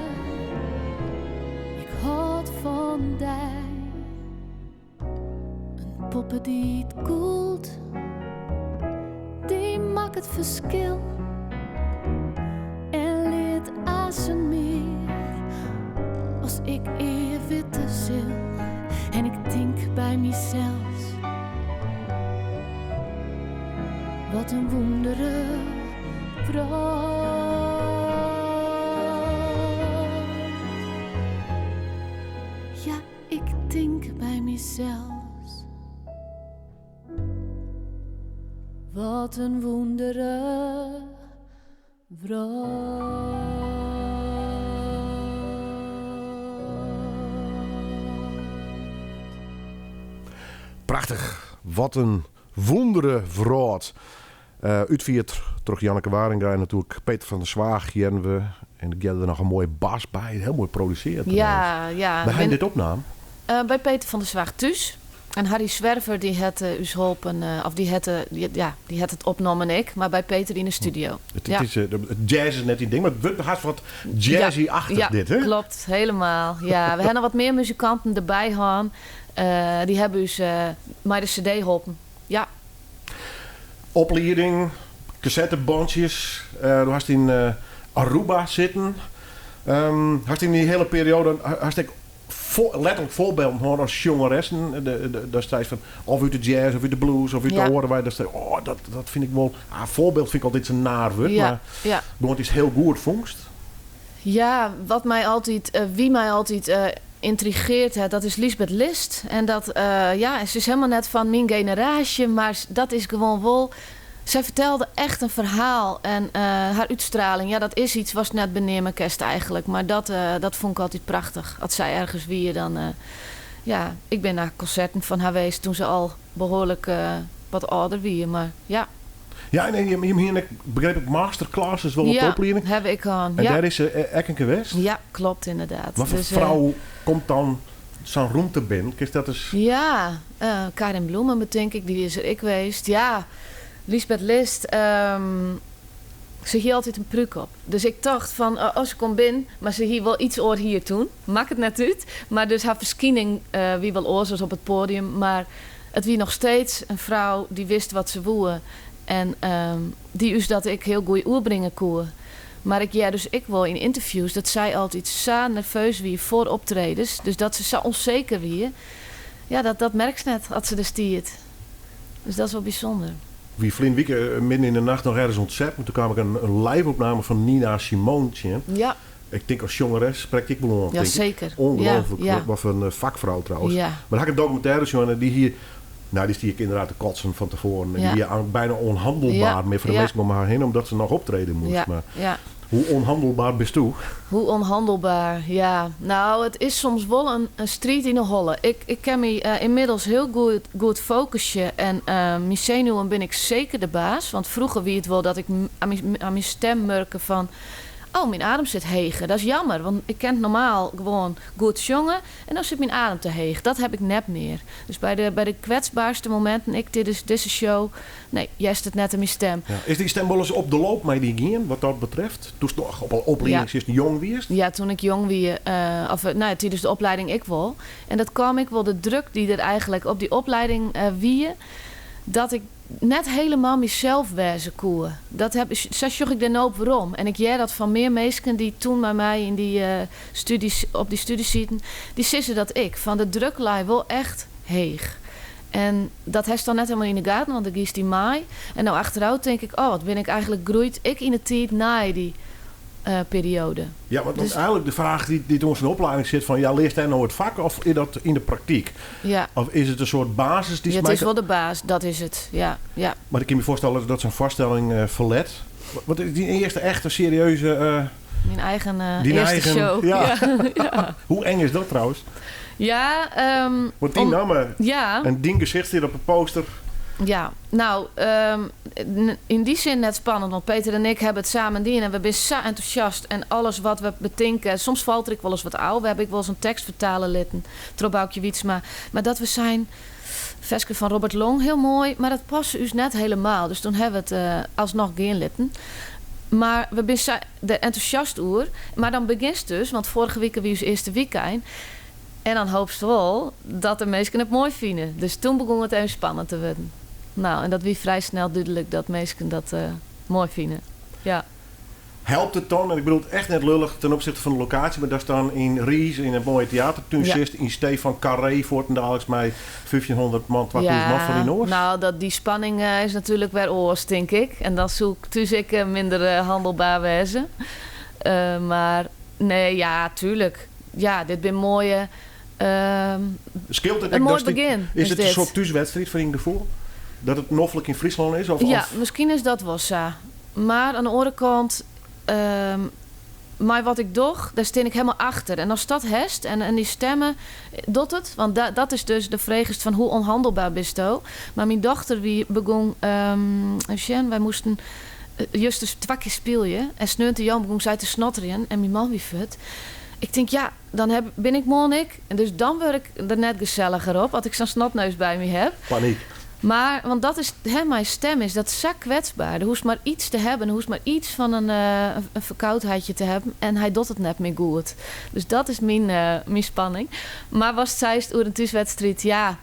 ik hâld fan dy. In poppe dy't gûlt, dy makket ferskil en leart asen mear as ik ea witte sil. En ik tink by mysels, wat in wûndere wrâld. Ja, ik tink by mysels, wat in wûndere wrâld. Prachtich, wat in wûndere wrâld. Útfierd troch Janneke Waringa en natuerlik Peter van der Zwaag hearden we. En der hearde der noch in moaie bas by. Hiel moai produseard trouwens. Ja, ja. Wêr ha jim dit opnaam? By Peter van der Zwaag thús. En Harry Zwerver dy hat ús holpen, of dy hat, ja, dy hat it opnommen ek, mar by Peter yn de studio. It is, jazz is net dyn ding, mar it wurdt hast wat jazzy-achtich dit, hè? Ja, klopt, helemaal. Ja, we ha noch wat mear muzikanten derby hân. Dy hawwe ús mei de cd holpen. Ja. Oplieding, kassettebantsjes, do hast yn Aruba sitten. Hast yn dy hiele perioade hast ek letterlik foarbylden hân as sjongeressen? Datst seist fan of út de jazz of út de blues of út de oare wei, datst seist, oh dat fyn ik wol, ah foarbyld fyn ik altyd sa'n naar wurd, mar gewoan dy'tst hiel goed fûnst. Ja, wat my altyd, wie my altyd yntrigeard hat, dat is Liesbeth List. En dat, ja, se is helemaal net fan myn generaasje, mar dat is gewoan wol. Sy fertelde echt in ferhaal en har útstraling, ja, dat is iets watst net beneame kinst eigenlik. Mar dat, dat fûn ik altyd prachtich. As sy ergens wie, dan, ja, ik bin nei konserten fan har west toen se al behoarlik wat âlder wie, mar ja. Ja, en jim hiene ek, begreep ik, masterclasses wol op de oplieding. Ja, haw ik hân. En dêr is se ek in kear west? Ja, klopt inderdaad. Wat foar frou komt dan sa'n rûmte binnen? Kinst dat ris... Ja, Karin Bloemen betink ik, dy is der ek west. Ja, Liesbeth List, se hie altyd in prúk op. Dus ik tocht fan, oh, se komt binnen, mar se hie wol iets oar hier toen. Makket net út. Mar dus har ferskining wie wol oars as op it poadium. Mar it wie noch steeds in frou dy't wist wat se woe en dy't ús dat ek hiel goeie oerbringe koe. Mar ik hear dus ek wol yn ynterviews dat sy altyd sa nerveus wie foar optredens, dus dat se sa ûnseker wie. Ja, dat, dat merkst net as se der stiet. Dus dat is wol bysûnder. Wie ferline wike midden yn de nacht noch ergens ûntset, mar toen kaam ik in live-opname fan Nina Simone tsjin. Ja. Ik tink as sjongeres sprekt dy ek wol oan, Ja, tink ik. seker. Ongelooflik, Ja, ja. wat foar in fakfrou trouwens. Ja. Mar dan ha ik in dokumintêre sjoen en dy hie Nou, die stie ik inderdaad te kotsen van tevoren. En Ja. die wie bijna onhandelbaar meer voor de mensen om haar heen, omdat ze nog optreden moest. Ja, Maar ja. hoe onhandelbaar bist u? Hoe onhandelbaar, ja. Nou, het is soms wel een strijd in de holle. Ik ken me inmiddels heel goed focussen. En mijn zenuwen ben ik zeker de baas. Want vroeger wie het wel dat ik aan mijn stem merken van... Oh, mijn adem zit hegen. Dat is jammer, want ik ken het normaal gewoon goed jongen. En dan zit mijn adem te heeg. Dat heb ik net meer. Dus bij de kwetsbaarste momenten, ik dit is deze show... Nee, jij zit het net in mijn stem. Ja. Is die stem wel eens op de loop met die gaan, wat dat betreft? Toen nog op een opleiding Ja. is jong wiest. Ja, toen ik jong wie, of nou ja, tijdens de opleiding ik wel. En dat kwam ik wel de druk die er eigenlijk op die opleiding wie, dat ik net helemaal mezelf wezen koe. Dat heb, zo zocht ik de hoop waarom. En ik jij dat van meer mensen die toen bij mij in die, studies, op die studies zitten, die sissen dat ik. Van de druk lei wel echt heeg. En dat heeft dan net helemaal in de gaten, want ik kies die maai. En nou achteruit denk ik, oh, wat ben ik eigenlijk groeid. Ik in de tijd na die periode. Ja, want Dus eigenlijk de vraag die toen in de opleiding zit van... ja, leert hij nou het vak of is dat in de praktijk? Ja. Of is het een soort basis die Ja, het mij is wel de baas, dat is het. Ja, ja. Maar ik kan me voorstellen dat zo'n vaststelling verlet. Wat is die eerste echte serieuze... Mijn eigen die eerste eigen, show. Ja. Ja. Ja. Hoe eng is dat trouwens? Ja, Want die om namen ja. en die gezicht zit op een poster. Ja, nou, in die zin net spannend. Want Peter en ik hebben het samen dien en we zijn zo enthousiast. En alles wat we betinken, soms valt er ik wel eens wat ouw. We hebben ik wel eens een tekst vertalen litten, Troboukje Wietsma. Maar dat we zijn, Veske van Robert Long, heel mooi. Maar dat past dus net helemaal. Dus toen hebben we het alsnog geen litten. Maar we zijn zo de enthousiast oer. Maar dan begint dus, want vorige week was het eerste weekend. En dan hoop ze wel dat de meesten het mooi vinden. Dus toen begon het even spannend te worden. Nou, en dat wie vrij snel duidelijk dat meesten dat mooi vinden. Ja. Helpt het dan, en ik bedoel het echt net lullig ten opzichte van de locatie, maar daar staan in Ries, in het mooie theater, toen Ja. zit in Stefan Carré voor het dadelijks mij 1500 man, 2000 man van die Noors. Nou, die spanning is natuurlijk weer oors, denk ik. En dan zoek dus ik minder handelbaar wezen. Maar nee, ja, tuurlijk. Ja, dit zijn mooie... Scheelt het een ook mooi dat die begin Is is het een dit. soort thuiswedstrijd van je gevoel? Dat het noffelijk in Friesland is? Ja, misschien is dat wel zo. Maar aan de andere kant, maar wat ik doch, daar steen ik helemaal achter. En als dat hest en die stemmen, doet het. Want dat is dus de vraag is van hoe onhandelbaar bist u. Maar mijn dochter wie begon, Eugène, wij moesten juist een twakje spelen. En sneunt de Jan begon zij te snotteren en mijn man wie fut. Ik denk, ja, dan ben ik monnik. En dus dan word ik er net gezelliger op, als ik zo'n snotneus bij me heb. Paniek. Maar, want dat is, hè, mijn stem is dat zo kwetsbaar. Er hoeft maar iets te hebben, er hoeft maar iets van een verkoudheidje te hebben. En hij doet het net meer goed. Dus dat is mijn spanning. Maar was het zij oer een thuiswedstrijd, ja.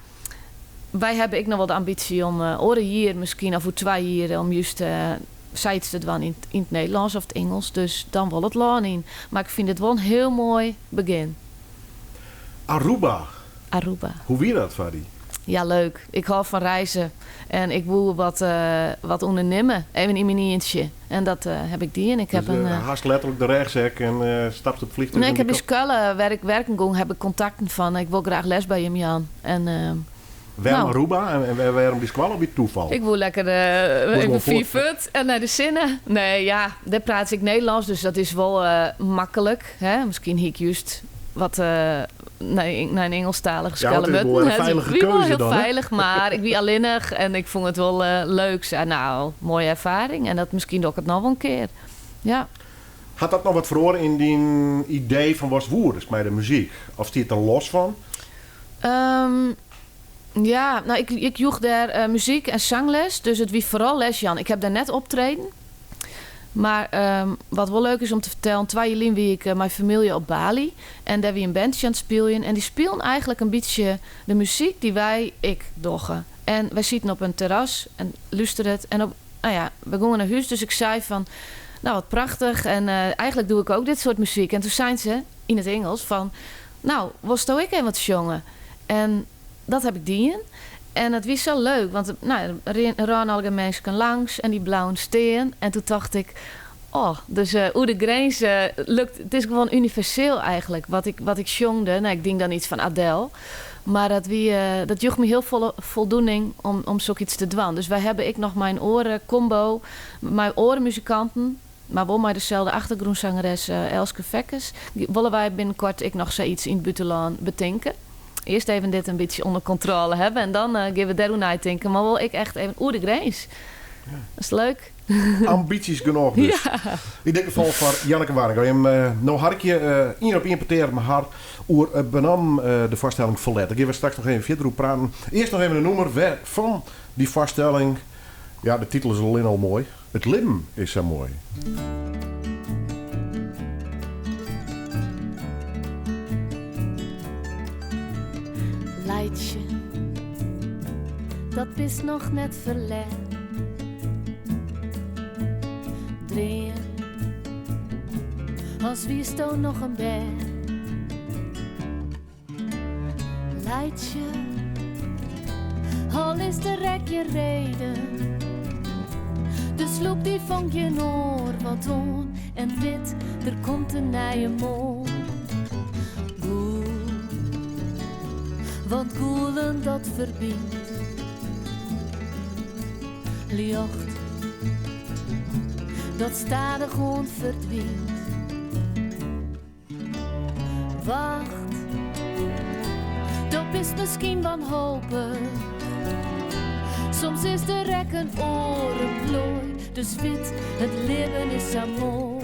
Wij hebben ik nog wel de ambitie om oren hier misschien, of voor 2 hier, om juist zij het te doen in het Nederlands of het Engels. Dus dan wel het laan in. Maar ik vind het wel een heel mooi begin. Aruba. Aruba. Hoe wie dat, Fadi? Ja, leuk. Ik hou van reizen. En ik wil wat ondernemen. Even in mijn eentje. En dat heb ik die. En ik Dus, heb een, haast letterlijk de rugzak en stapt op het vliegtuig. Nee, ik en heb die in Skullen, waar ik werken ging, heb ik contacten van. Ik wil graag les bij hem, Jan. En Waarom Aruba en waarom die squal op je toeval? Ik wil lekker Moet even wel 4 voort. voet en naar de zinnen. Nee, ja, daar praat ik Nederlands, dus dat is wel makkelijk. Hè? Misschien hier ik juist wat naar een Engelstalige Ja, want het is wel een skellemutten. veilige Het is wel keuze heel dan, hè? veilig, maar ik ben alleenig en ik vond het wel leuk. Zei, nou, mooie ervaring en dat misschien doe ik het nog wel een keer. Ja. Had dat nog wat verloren in die idee van was woerders bij de muziek? Of stiet het er los van? Ja, nou, ik joeg daar muziek en zangles. Dus het wie vooral les, Jan. Ik heb daar net optreden. Maar wat wel leuk is om te vertellen... 2 jaar wie ik mijn familie op Bali. En daar wie een bandje aan het spelen. En die speelden eigenlijk een beetje de muziek die wij, ik, doggen. En wij zitten op een terras en luisteren het. En op, nou ja, we gingen naar huis. Dus ik zei van, nou wat prachtig. En eigenlijk doe ik ook dit soort muziek. En toen zeiden ze in het Engels van... Nou, was toch ik even wat jongen? En dat heb ik dien. En het was zo leuk, want er ran alle mensen langs en die blauwe steen. En toen dacht ik, oh, dus hoe de grens lukt. Het is gewoon universeel eigenlijk, wat ik jongde. Nou, ik denk dan iets van Adele. Mar dat wie, dat joech my hiel folle foldoening om, om sokyts te dwaan. Dus wy hawwe ek noch mei in oare kombo, mei oare muzikanten, mar wol mei deselde achtergrûnsangeres Elske Fekkes, wolle wy binnenkoart ek noch sayts yn it bûtenlân betinke. Earst even dit in bytsje ûnder kontrôle hawwe en dan gean we dêroer neitinken. Mar wol ek echt even oer de grins. Dat is leuk. Ambysjes genôch dus. Yn dit gefal foar Janneke Waringa. Jim no harkje ien op ien petear mei har oer benammen de foarstelling Ferlet. Dêr gean we straks noch even fierder oer praten. Earst noch even in nûmer wer fan dy foarstelling. Ja, de titel is allinne al moai. It libben is sa moai. Laitsje, dat bist noch net ferlern. Dream, as wiesto noch in bern. Laitsje, al is der ek gjin reden. De sloep dy fangt gjin oar wat oan en wit, der komt in nije moarn. Gûl, want gûlen dat ferbynt. Ljocht, dat stadichoan ferdwynt. Wacht, do bist miskien wanhopich. Soms is der ek in oare ploai, dus wit, it libben is sa moai.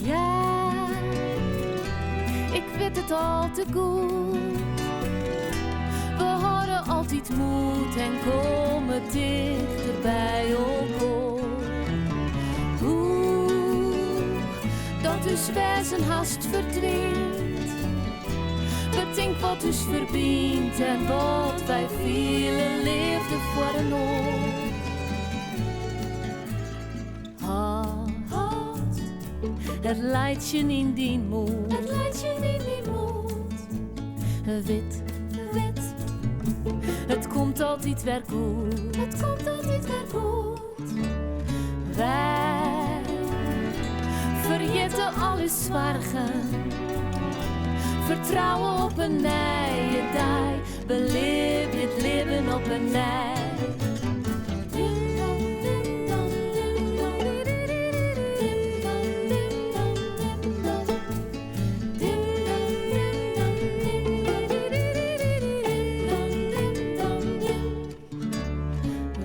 Ja, ik wit it al te goed. We hâlde altyd moed en komme tichter by elkoar. Oeh, dat ús wêzen hast ferdwynt. Betink wat ús ferbynt en wat wy fiele, leafde foar inoar. Hâld it laitsjen yn dyn moed. It laitsjen yn dyn moed. Wit, wit, it komt altyd wer goed. It komt altyd wer goed. Wy ferjitte al ús soargen. Fertrouwe op in nije dei. Belibje it libben op 'e nij.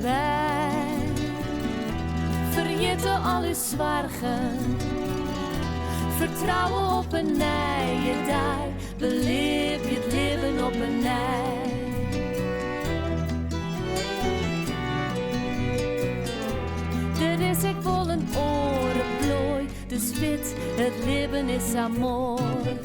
Wy ferjitte al ús soargen. Fertrouwe op in nije dei. Belibje it libben op 'e nij. Der is ek wol in oare ploai, dus wit, it libben is sa moai.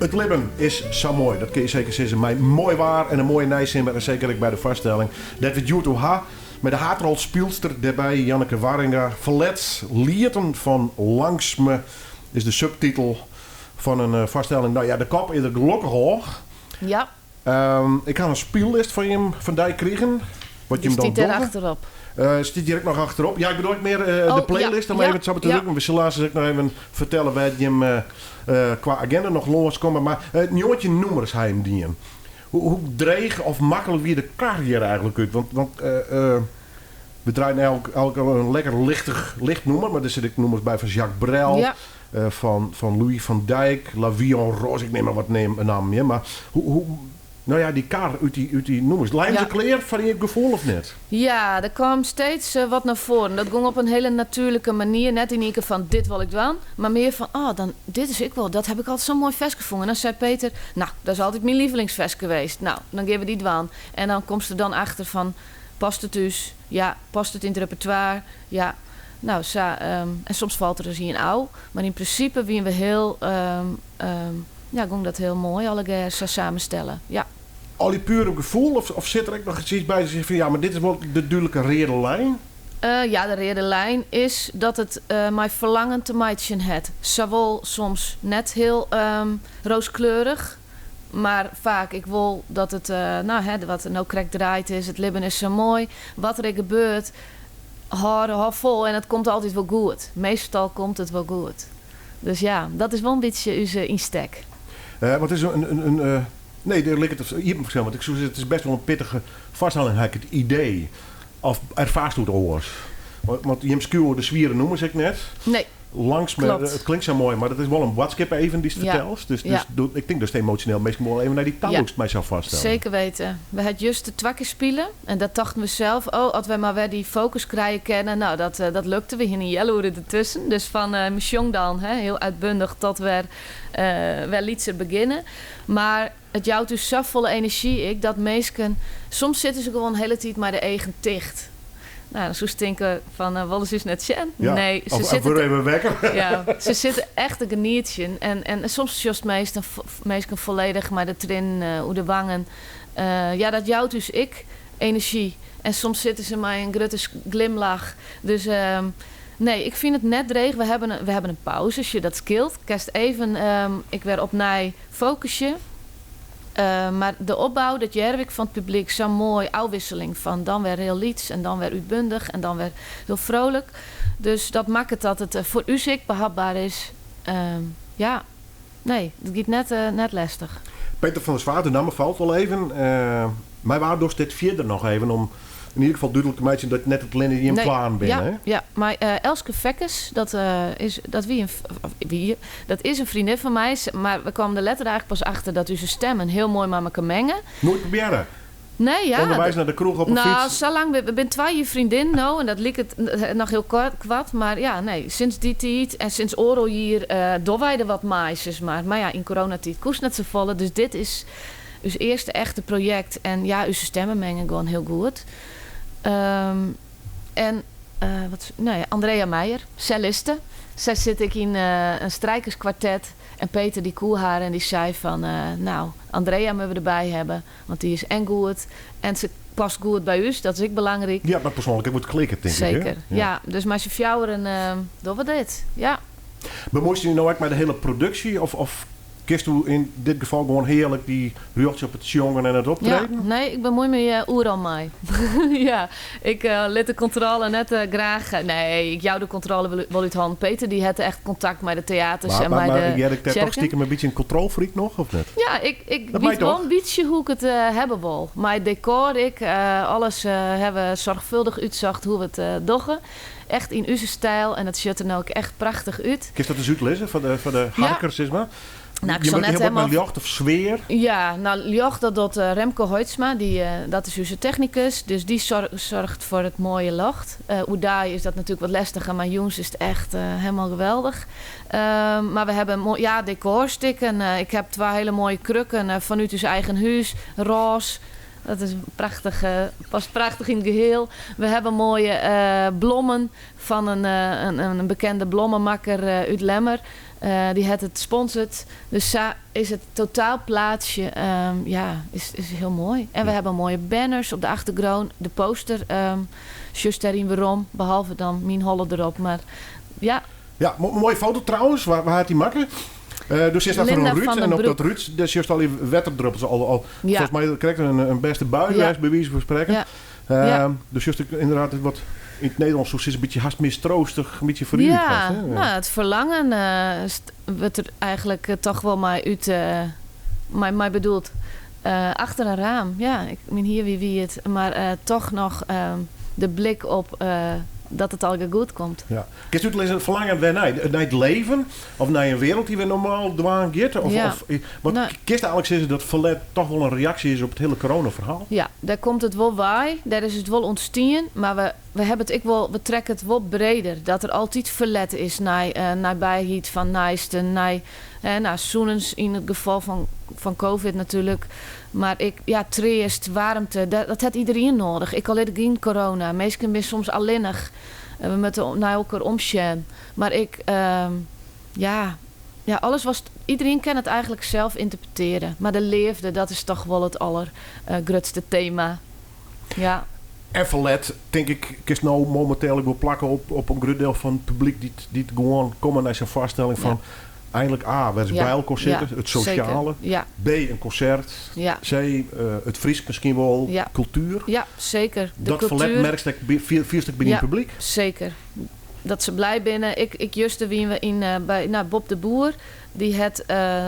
It libben is sa moai, dat kinne je seker sizze. Mei moai waar en in moaie neisimmer en seker ek by de foarstelling dêr't we it hjoed oer ha. Mei de haadrolspylster dêrby, Janneke Waringa. Ferlet lieten fan Langstme is de subtitel fan in foarstelling. No ja, de kop is der gelokkich ôf. Ja. Ik ha in spyllist fan jim fan dy krigen. Wat jim dan stiet dêr achterop. Stiet hjir ek noch achterop. Ja, ik bedoel ek mear de playlist om even sa te drukken. We sille aanst ek noch even fertelle wêr't jim kwa agenda noch lânskomme. Mar 19 nûmers ha jim dien. Hoe dreech of maklik wie de kar hjir eigentlik út? Want we draaiden elk in lekker lichtich licht nûmer, mar der sitte ek nûmers by fan Jacques Brel, fan Louis van Dijk, La Vie en Rose, ik neam mar wat nammen hjir. Mar hoe, no ja, dy kar út dy nûmers, leinen se klear foar je gefoel of net? Ja, der kaam steeds wat nei foaren. Dat gong op in hiele natuerlike manier. Net yn ien kear fan dit wol ik dwaan, mar mear fan oh, dan dit is ek wol, dat ha ik altyd sa'n moai ferske fûn. En dan sei Peter, no, dat is altyd myn lievelingsferske west. No, dan gean we dy dwaan. En dan komst der dan achter fan, past it ús? Ja. Past it yn it repertoire? Ja. No, sa, en soms falt der ris ien ôf. Mar yn prinsipe wiene we hiel, ja, gong dat hiel moai allegear sa samenstelle. Ja. Al dy puer op gefoel of sit der ek noch iets by dat je fan ja, mar dit is wol de dúdlike reade lijn? Ja, de reade lijn is dat it mei ferlangen te meitsjen hat. Sawol soms net hiel rooskleurich, mar faak ek wol dat it, no, hè, wat der no krekt draaid is, it libben is sa moai. Wat der ek gebeurt, hâld, hâld fol en it komt altyd wol goed. Meastal komt it wol goed. Dus ja, dat is wol in bytsje ús ynstek. Wat is in, nee, dêr liket it iepen foar, want ik soe sizze, it is best wol in pittige foarstelling, ha ik it idee. Of erfaarst it oars? Want jim skriuwe de swiere nûmers ek net. Nee. Langs me, it klinkt sa moai, mar it is wol in boadskip even dy'tst fertelst. Dus, dus ik tink datst emosjoneel minsken wol even nei dy ta lûkst mei sa'n foarstelling. Zeker weten. We ha juster twa kear spile en dat tochten we sels, oh, as wy mar wer dy fokus krije kinne. No, dat, dat lukte. We hiene in healoere dertusken. Dus fan uh, sjong dan, hè, hiel uitbundich, tot wer, wer lytser begjinne. Mar it jout ús safolle enerzjy ek dat minsken, soms sitte se gewoan de hiele tiid mei de eagen ticht. No, dan soest tinke fan, wolle se ús net sjen? Ja, Nee, se of sitte wurd even wekker. Ja, se sitte echt te genietsjen. En soms sjochst minsken folledich mei de triennen oer de wangen. Ja, dat jout ús ek enerzjy. En soms sitte se mei in grutte glimlach. Dus nee, ik fyn it net dreech. We hebben in pauze, sjoch, dat skeelt. Kinst even ek wer opnij fokusje. Mar de opbou, dat hearre we ek fan it publyk, sa'n moai ôfwisseling fan dan wer hiel lyts en dan wer útbundich en dan wer hiel frolik. Dus dat makket dat it foar ús ek behapber is. Ja, nee, it giet net lestich. Peter van der Zwaag, de namme falt wol even. Mei wa dochst dit fierder noch even om yn ieder gefal dúdlik te meitsjen dat net it allinne jim Nee, twaen binne, ja, hè? ja, mei Elske Fekkes, dat is, dat wie in, of wie, dat is in freondin fan my, mar we kamen der letter eigentlik pas achter dat ús stemmen hiel moai mei mekoar menge. Noait probearre? Nee, ja. Underweis nei de kroech op 'e Nou, fyts? sa lang, we binne twa jier freondinnen no en dat liket noch hiel koart, mar ja, nee, sinds dy tiid en sinds oardel jier dogge wy der wat mei, sis mar. Mar ja, yn coronatiid koest net safolle, dus dit is ús earste echte projekt en ja, ús stemmen menge gewoan hiel goed. En wat, no ja, Andrea Meijer, celliste. Sy sit ek yn in strijkerskwartet en Peter dy koe har en dy sei fan, nou, Andrea moatte we derby hawwe, want dy is en goed en se past goed by ús, dat is ek belangryk. Ja, mar persoanlik ek wat klikke, tink ik, hè? Seker, ja. Dus mei syn fjouweren dogge we dit, ja. Bemuoist dy no ek mei de hiele produksje of kinsto yn dit gefal gewoan hearlik dy rjochtsje op it sjongen en it optreden? Ja, nee, ik bemuoi my oeral mei. Ja, ik lit de kontrôle net graach. Nee, ik jou de kontrôle wol út hannen. Peter dy hat echt kontakt mei de teaters Mar, en mar, mei mar de hear ik dêr toch tsjerken. stikem in bytsje in kontrolfreak noch, of net? Ja, ik Dat mei wit wol toch? in bytsje hoe't ik it hawwe wol. Mei it dekor ek, alles hawwe we soarchfâldich útsocht hoe't we it dogge. Echt yn ús styl en dat sjocht der no ek echt prachtich út. Kinst dat ris útlizze foar de, foar de Ja. harkers, sis mar? Nou, ik Je sil wurdt net hiel wat mei helemaal ljocht of sfear. Ja, nou, ljocht dat docht Remco Hoitsma, dy, dat is ús technikus. Dus dy soarget foar it moaie ljocht. Oerdei is dat natuerlik wat lestiger, mar jûns is it echt hielendal geweldich. Mar we hawwe moai, ja, dekorstikken. Ik ha twa hiele moaie krukken fanút ús eigen hûs, rôs. Dat is prachtich, past prachtich yn it geheel. We hawwe moaie blommen fan in bekende blommemakker út Lemmer. Dy hat it sponsord. Dus sa is it totaalplaatsje, ja, is hiel moai. En we hawwe moaie banners op de achtergrûn. De poster sjochst dêryn werom, behalve dan myn holle derop. Mar ja. Ja, moaie foto trouwens. Wa hat dy makke? Do sitst achter in Linda rút van en den op dat Broek. rút dêr sjochst al dy wetterdruppels al. Ja. Folgens my krekt in bêste bui Ja. west, by wize fan sprekken. Ja. Ja. Do sjochst ek ynderdaad wat yn it Nederlânsk soe sizze, in bytsje hast mistroastich, in bytsje foarút. Ja, hast, hè? nou, it ferlangen wurdt der eigentlik toch wol mei út, mei bedoeld. Achter in raam, ja. Ik myn hier wie wiet, mar toch noch de blik op dat it allegear goed komt. Ja. Kinst útlizze, ferlangen wêrnei? Nei it leven? Of nei in wereld dy't wer normaal dwaan giet? Of, Ja. of, want Nee. kinst eigentlik sizze dat ferlet toch wol in reaksje is op it hiele coronaferhaal? Ja, dêr komt it wol wei. Dêr is it wol ûntstien. Mar we hawwe it ek wol, we trekke it wol breder. Dat der altyd ferlet is nei neibyheid fan neisten, nei, hè, nei sûnens yn it gefal fan COVID natuerlik. Mar ek, ja, treast, waarmte, dat hat iderien nedich. Ek al is der gjin corona. Minsken binne soms allinnich. We moatte nei elkoar omsjen. Mar ik, ehm, ja, ja, alles was. Iedereen kan het eigenlijk zelf interpreteren. Maar de leafde, dat is toch wel het allergrutste thema. Ja. En ferlet, tink ik, kinst no mominteel ek wol plakke op in grut diel fan it publyk dy't gewoan komme nei sa'n foarstelling fan einlik A, wer ris by elkoar sitte, it sosjale. B, in konsert. C, it Frysk miskien wol, kultuer. Ja, seker. De Dat ferlet kultuer. merkst ek, fielst ek by dyn publyk? Seker. Dat se blij binne. Ik juster wiene we yn, by, nou, Bob de Boer. Dy hat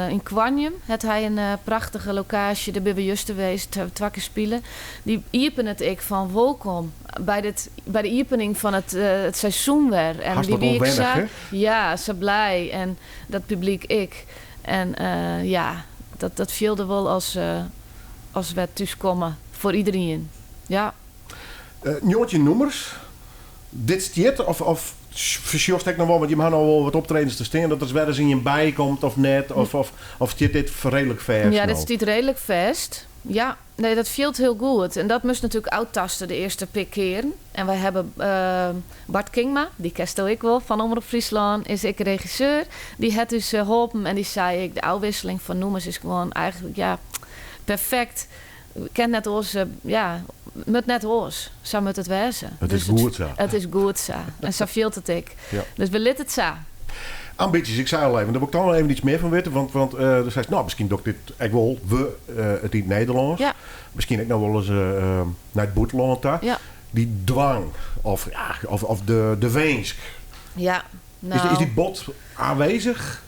yn Koarnjum hat hy in prachtige lokaasje. Dêr binne we juster west, hawwe we twa kear spile. Dy iepenet ek fan wolkom by, dit, by de iepening fan it seizoen wer. En Hast dy wat wie ek ûnwennich, sa, hè? ja, sa blij. En dat publyk ek. En ja, dat fielde wol as wer thúskomme foar iderien. Ja. 19 nûmers. Dit stiet of fersjochst ek noch wol, want jim ha no wol wat optredens te stean, dat der wer ris ien by komt of net? Of stiet dit reedlik fêst Ja, dit no? stiet reedlik fêst. Ja, nee, dat fielt hiel goed. En dat moast natuerlik ôftaste de earste pear kearen. En wy hawwe Bart Kingma, dy kensto ek wol fan Omrop Fryslân, is ek regisseur. Dy hat ús holpen en dy sei ek, de ôfwikseling fan nûmers is gewoan eigentlik, ja, perfekt. Kin net oars, ja, moat net oars. Sa moat it wêze. It is Dus it goed sa. It is goed sa. En sa fielt it ek. Dus we litte it sa. Ambysjes, ik sei al even, dêr wol ik toch noch even iets mear fan witte. Want do seist, no, miskien doch ik dit ek wol, we, it yn it Nederlânsk. Miskien ek noch wolris nei it bûtenlân ta. Dy dwang of, ja, of de winsk. Ja, nou. Is dy bot aanwezig?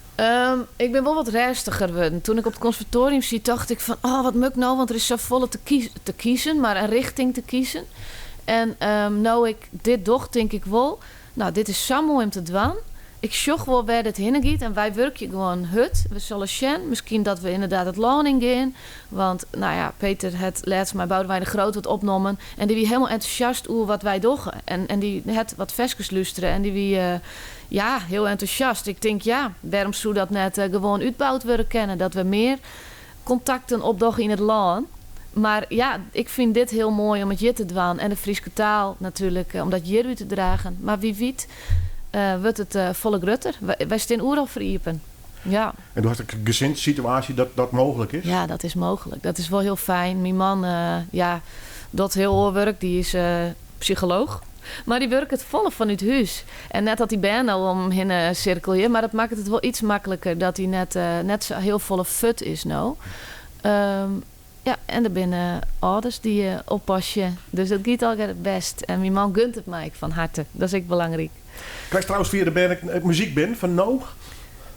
Ik bin wol wat rêstiger wurden. Toen ik op it konservatorium siet, tocht ik fan, oh, wat moat ik no? Want der is safolle te kiezen, mar in richting te kiezen. En no ik dit doch, tink ik wol, nou, dit is sa moai om te dwaan. Ik sjoch wol wêr dit hinne giet en wy wurkje gewoan hurd. We sille sjen, miskien dat we ynderdaad it lân yn gean. Want, nou ja, Peter hat lêst mei Boudewijn de Groot wat opnommen. En dy wie hielendal entûsjast oer wat wy dogge. En dy hat wat ferskes lústere en dy wie, ja, hiel entûsjast. Ik tink, ja, wêrom soe dat net gewoan útboud wurde kinne? Dat we mear kontakten opdogge yn it lân. Mar ja, ik fyn dit hiel moai om it hjir te dwaan. En de Fryske taal natuerlik, om dat hjir út te dragen. Mar wie wit, wurdt it folle grutter. Wy stean oeral foar iepen. Ja. En do hast ek in gesinssituaasje dat dat mooglik is? Ja, dat is mooglik. Dat is wol hiel fijn. Myn man, ja, docht hiel oar wurk. Dy is psycholooch. Mar dy wurket folle fanút hús. En net dat dy bern no om him hinne sirkelje, mar dat makket it wol iets makliker dat hy net sa hiel folle fuort is no. Ja, en der binne âlders dy't oppasje. Dus dat giet allegear it bêst. En myn man gunt it my ek fan herte. Dat is ek belangryk. Krijst trouwens fia de bern ek muzyk binnen fan no?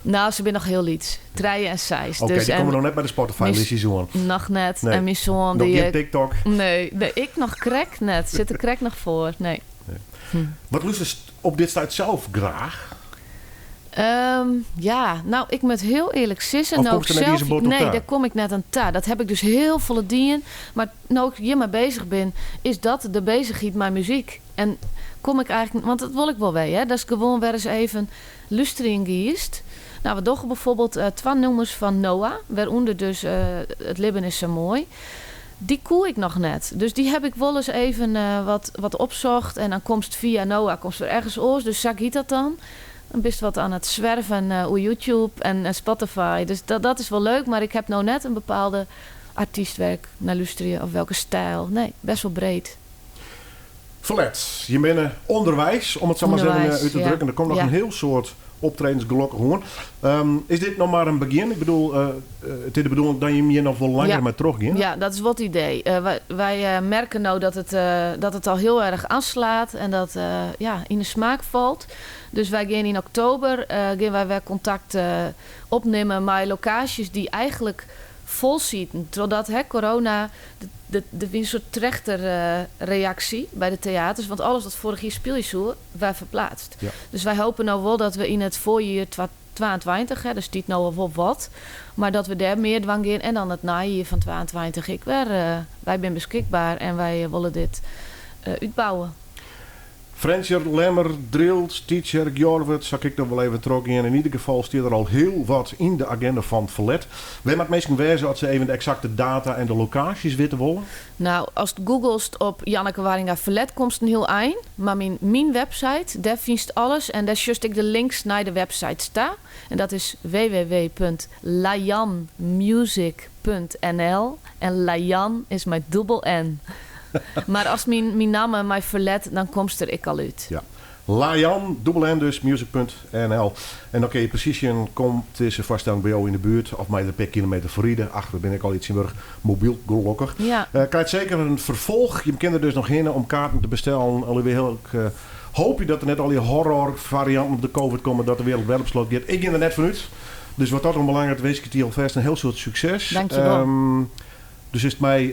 Nou, se binne noch hiel lyts. 3 en 6. Oké, Dus dy en komme noch net by de Spotify listjes oan. Noch net. Nee. En myn soan Noch dy, gjin TikTok? Nee, nee, ik noch krekt net. Sit der krekt noch foar. Nee. Nee. Wat lústerst op dit stuit sels graach? Ja, nou, ik moat hiel earlik sizze, Of no komst ik der net sels iens in bot op Nee, ta? dêr kom ik net oan ta. Dat ha ik dus hiel folle dien. Mar no ik hjirmei bezich bin, is dat de beuzichheid mei muzyk. En kom ik eigentlik, want dat wol ik wol wer, hè? Dat is gewoan wer ris even lústerjen giest. Nou, we dogge byfoarbyld twa nûmers fan Noa, wêrûnder dus It libben is sa moai. Dy koe ik noch net. Dus dy ha ik wolris even wat opsocht. En dan komst fia Noa komst wer ergens oars. Dus sa giet dat dan. Dan bist wat oan it swerven oer YouTube en Spotify. Dus dat is wol leuk, mar ik ha no net in bepaalde artyst wêr ik nei lústerje of welke stijl. Nee, best wol breed. Ferlet, je binne ûnderweis, om it sa mar even Ûnderweis, út te ja. drukken. Der komt noch in hiel soad optredens gelokkich oan. Is dit noch mar in begjin? Ik bedoel, it is de bedoeling dat jim hjir noch wol langer mei trochgean? Ja, dat is wol it idee. Wy merke no dat it al hiel erch oanslaat en dat, ja, yn de smaak falt. Dus wy gean yn oktober gean wy wer kontakt opnimme mei lokaasjes dy't eigentlik fol sieten. Trochdat, hè, corona, der wie in soart trechterreaksje by de teaters. Want alles wat foarich jier spylje soe, waard ferpleatst. Dus wy hoopje no wol dat we yn it foarjier 22, hè, der stiet no al wol wat, mar dat we dêr mear dwaan gean. En dan it neijier fan 22 ek wer. Wy binne beskikber en wy wolle dit útbouwe. Frjentsjer, Lemmer, Drylts, Tytsjerk, Jorwert, sil ik noch wol even trochgean. In ieder gefal stiet der al hiel wat yn de agenda fan Ferlet. Wêr moat minsken wêze as se even de eksakte data en de lokaasjes witte wolle? Nou, ast googlest op Janneke Warringa Ferlet komst in hiel ein. Mar myn myn website, dêr fynst alles en dêr sjochst ek de links nei de websites ta. En dat is www.layanmusic.nl en Layan is mei dûbel N. Mar ast myn myn namme mei Ferlet, dan komst der ek al út. Ja. Layan, dûbel N dus, music.nl. En dan kinne je presys sjen, komt dizze foarstelling by jo yn de buert of mei der in pear kilometer foar ride. Ach, we binne ek al tsjintwurdich mobyl gelokkich. Ja. Krijt seker in ferfolch. Jim kinne der dus noch hinne om kaarten te bestellen. Alhoewel ik hoopje dat der net al dy horror farianten op de covid komme, dat de wereld wer op slot giet. Ik gean der net fan út. Dus wat dat oanbelanget winskje ik dy alfêst in hiel soad sukses. Dankjewol. Dus is it mei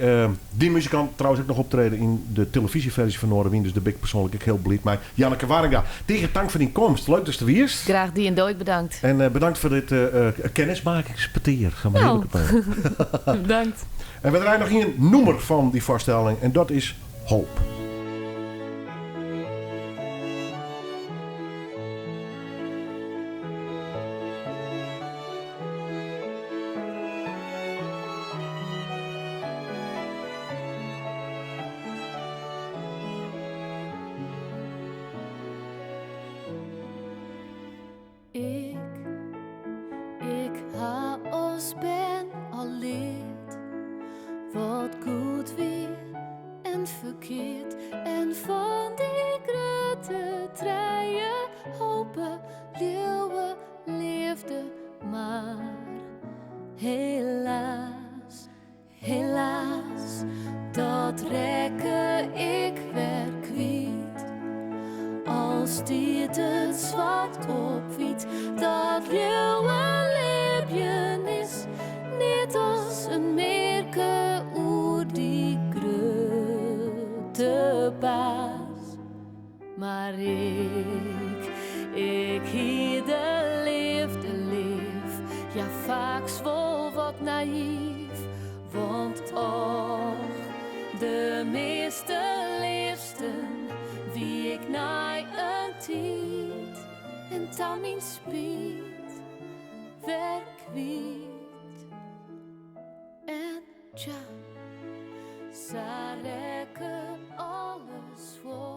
dy muzikant trouwens ek noch optreden yn de televyzjeferzje fan Noardewyn, dus dêr bin ik persoanlik ek hiel bliid mei. Janneke Warringa, tige tank foar dyn komst. Leuk datst der wiest. Graach dien, do ek bedankt. En bedankt foar dit kennismakingspetear. Sa mar Nou, hearlik. bedankt. En we draaie noch ien nûmer fan dy foarstelling en dat is Hoop. Ik, ik ha as bern al leard wat goed wie en ferkeard. En fan dy grutte trije hope, leauwe, leafde, mar helaas, helaas, dat rekke ik wer kwyt. Al stiet it swart op wyt dat leauwe libjen is, net as in mearke oer dy grutte baas. Mar ik, ik hie de leafde leaf, ja faaks wol wat nayf, want och, de measte leafsten wie ik nei in tiid en ta myn spyt wer kwyt. En tja, sa rekke alles fuort.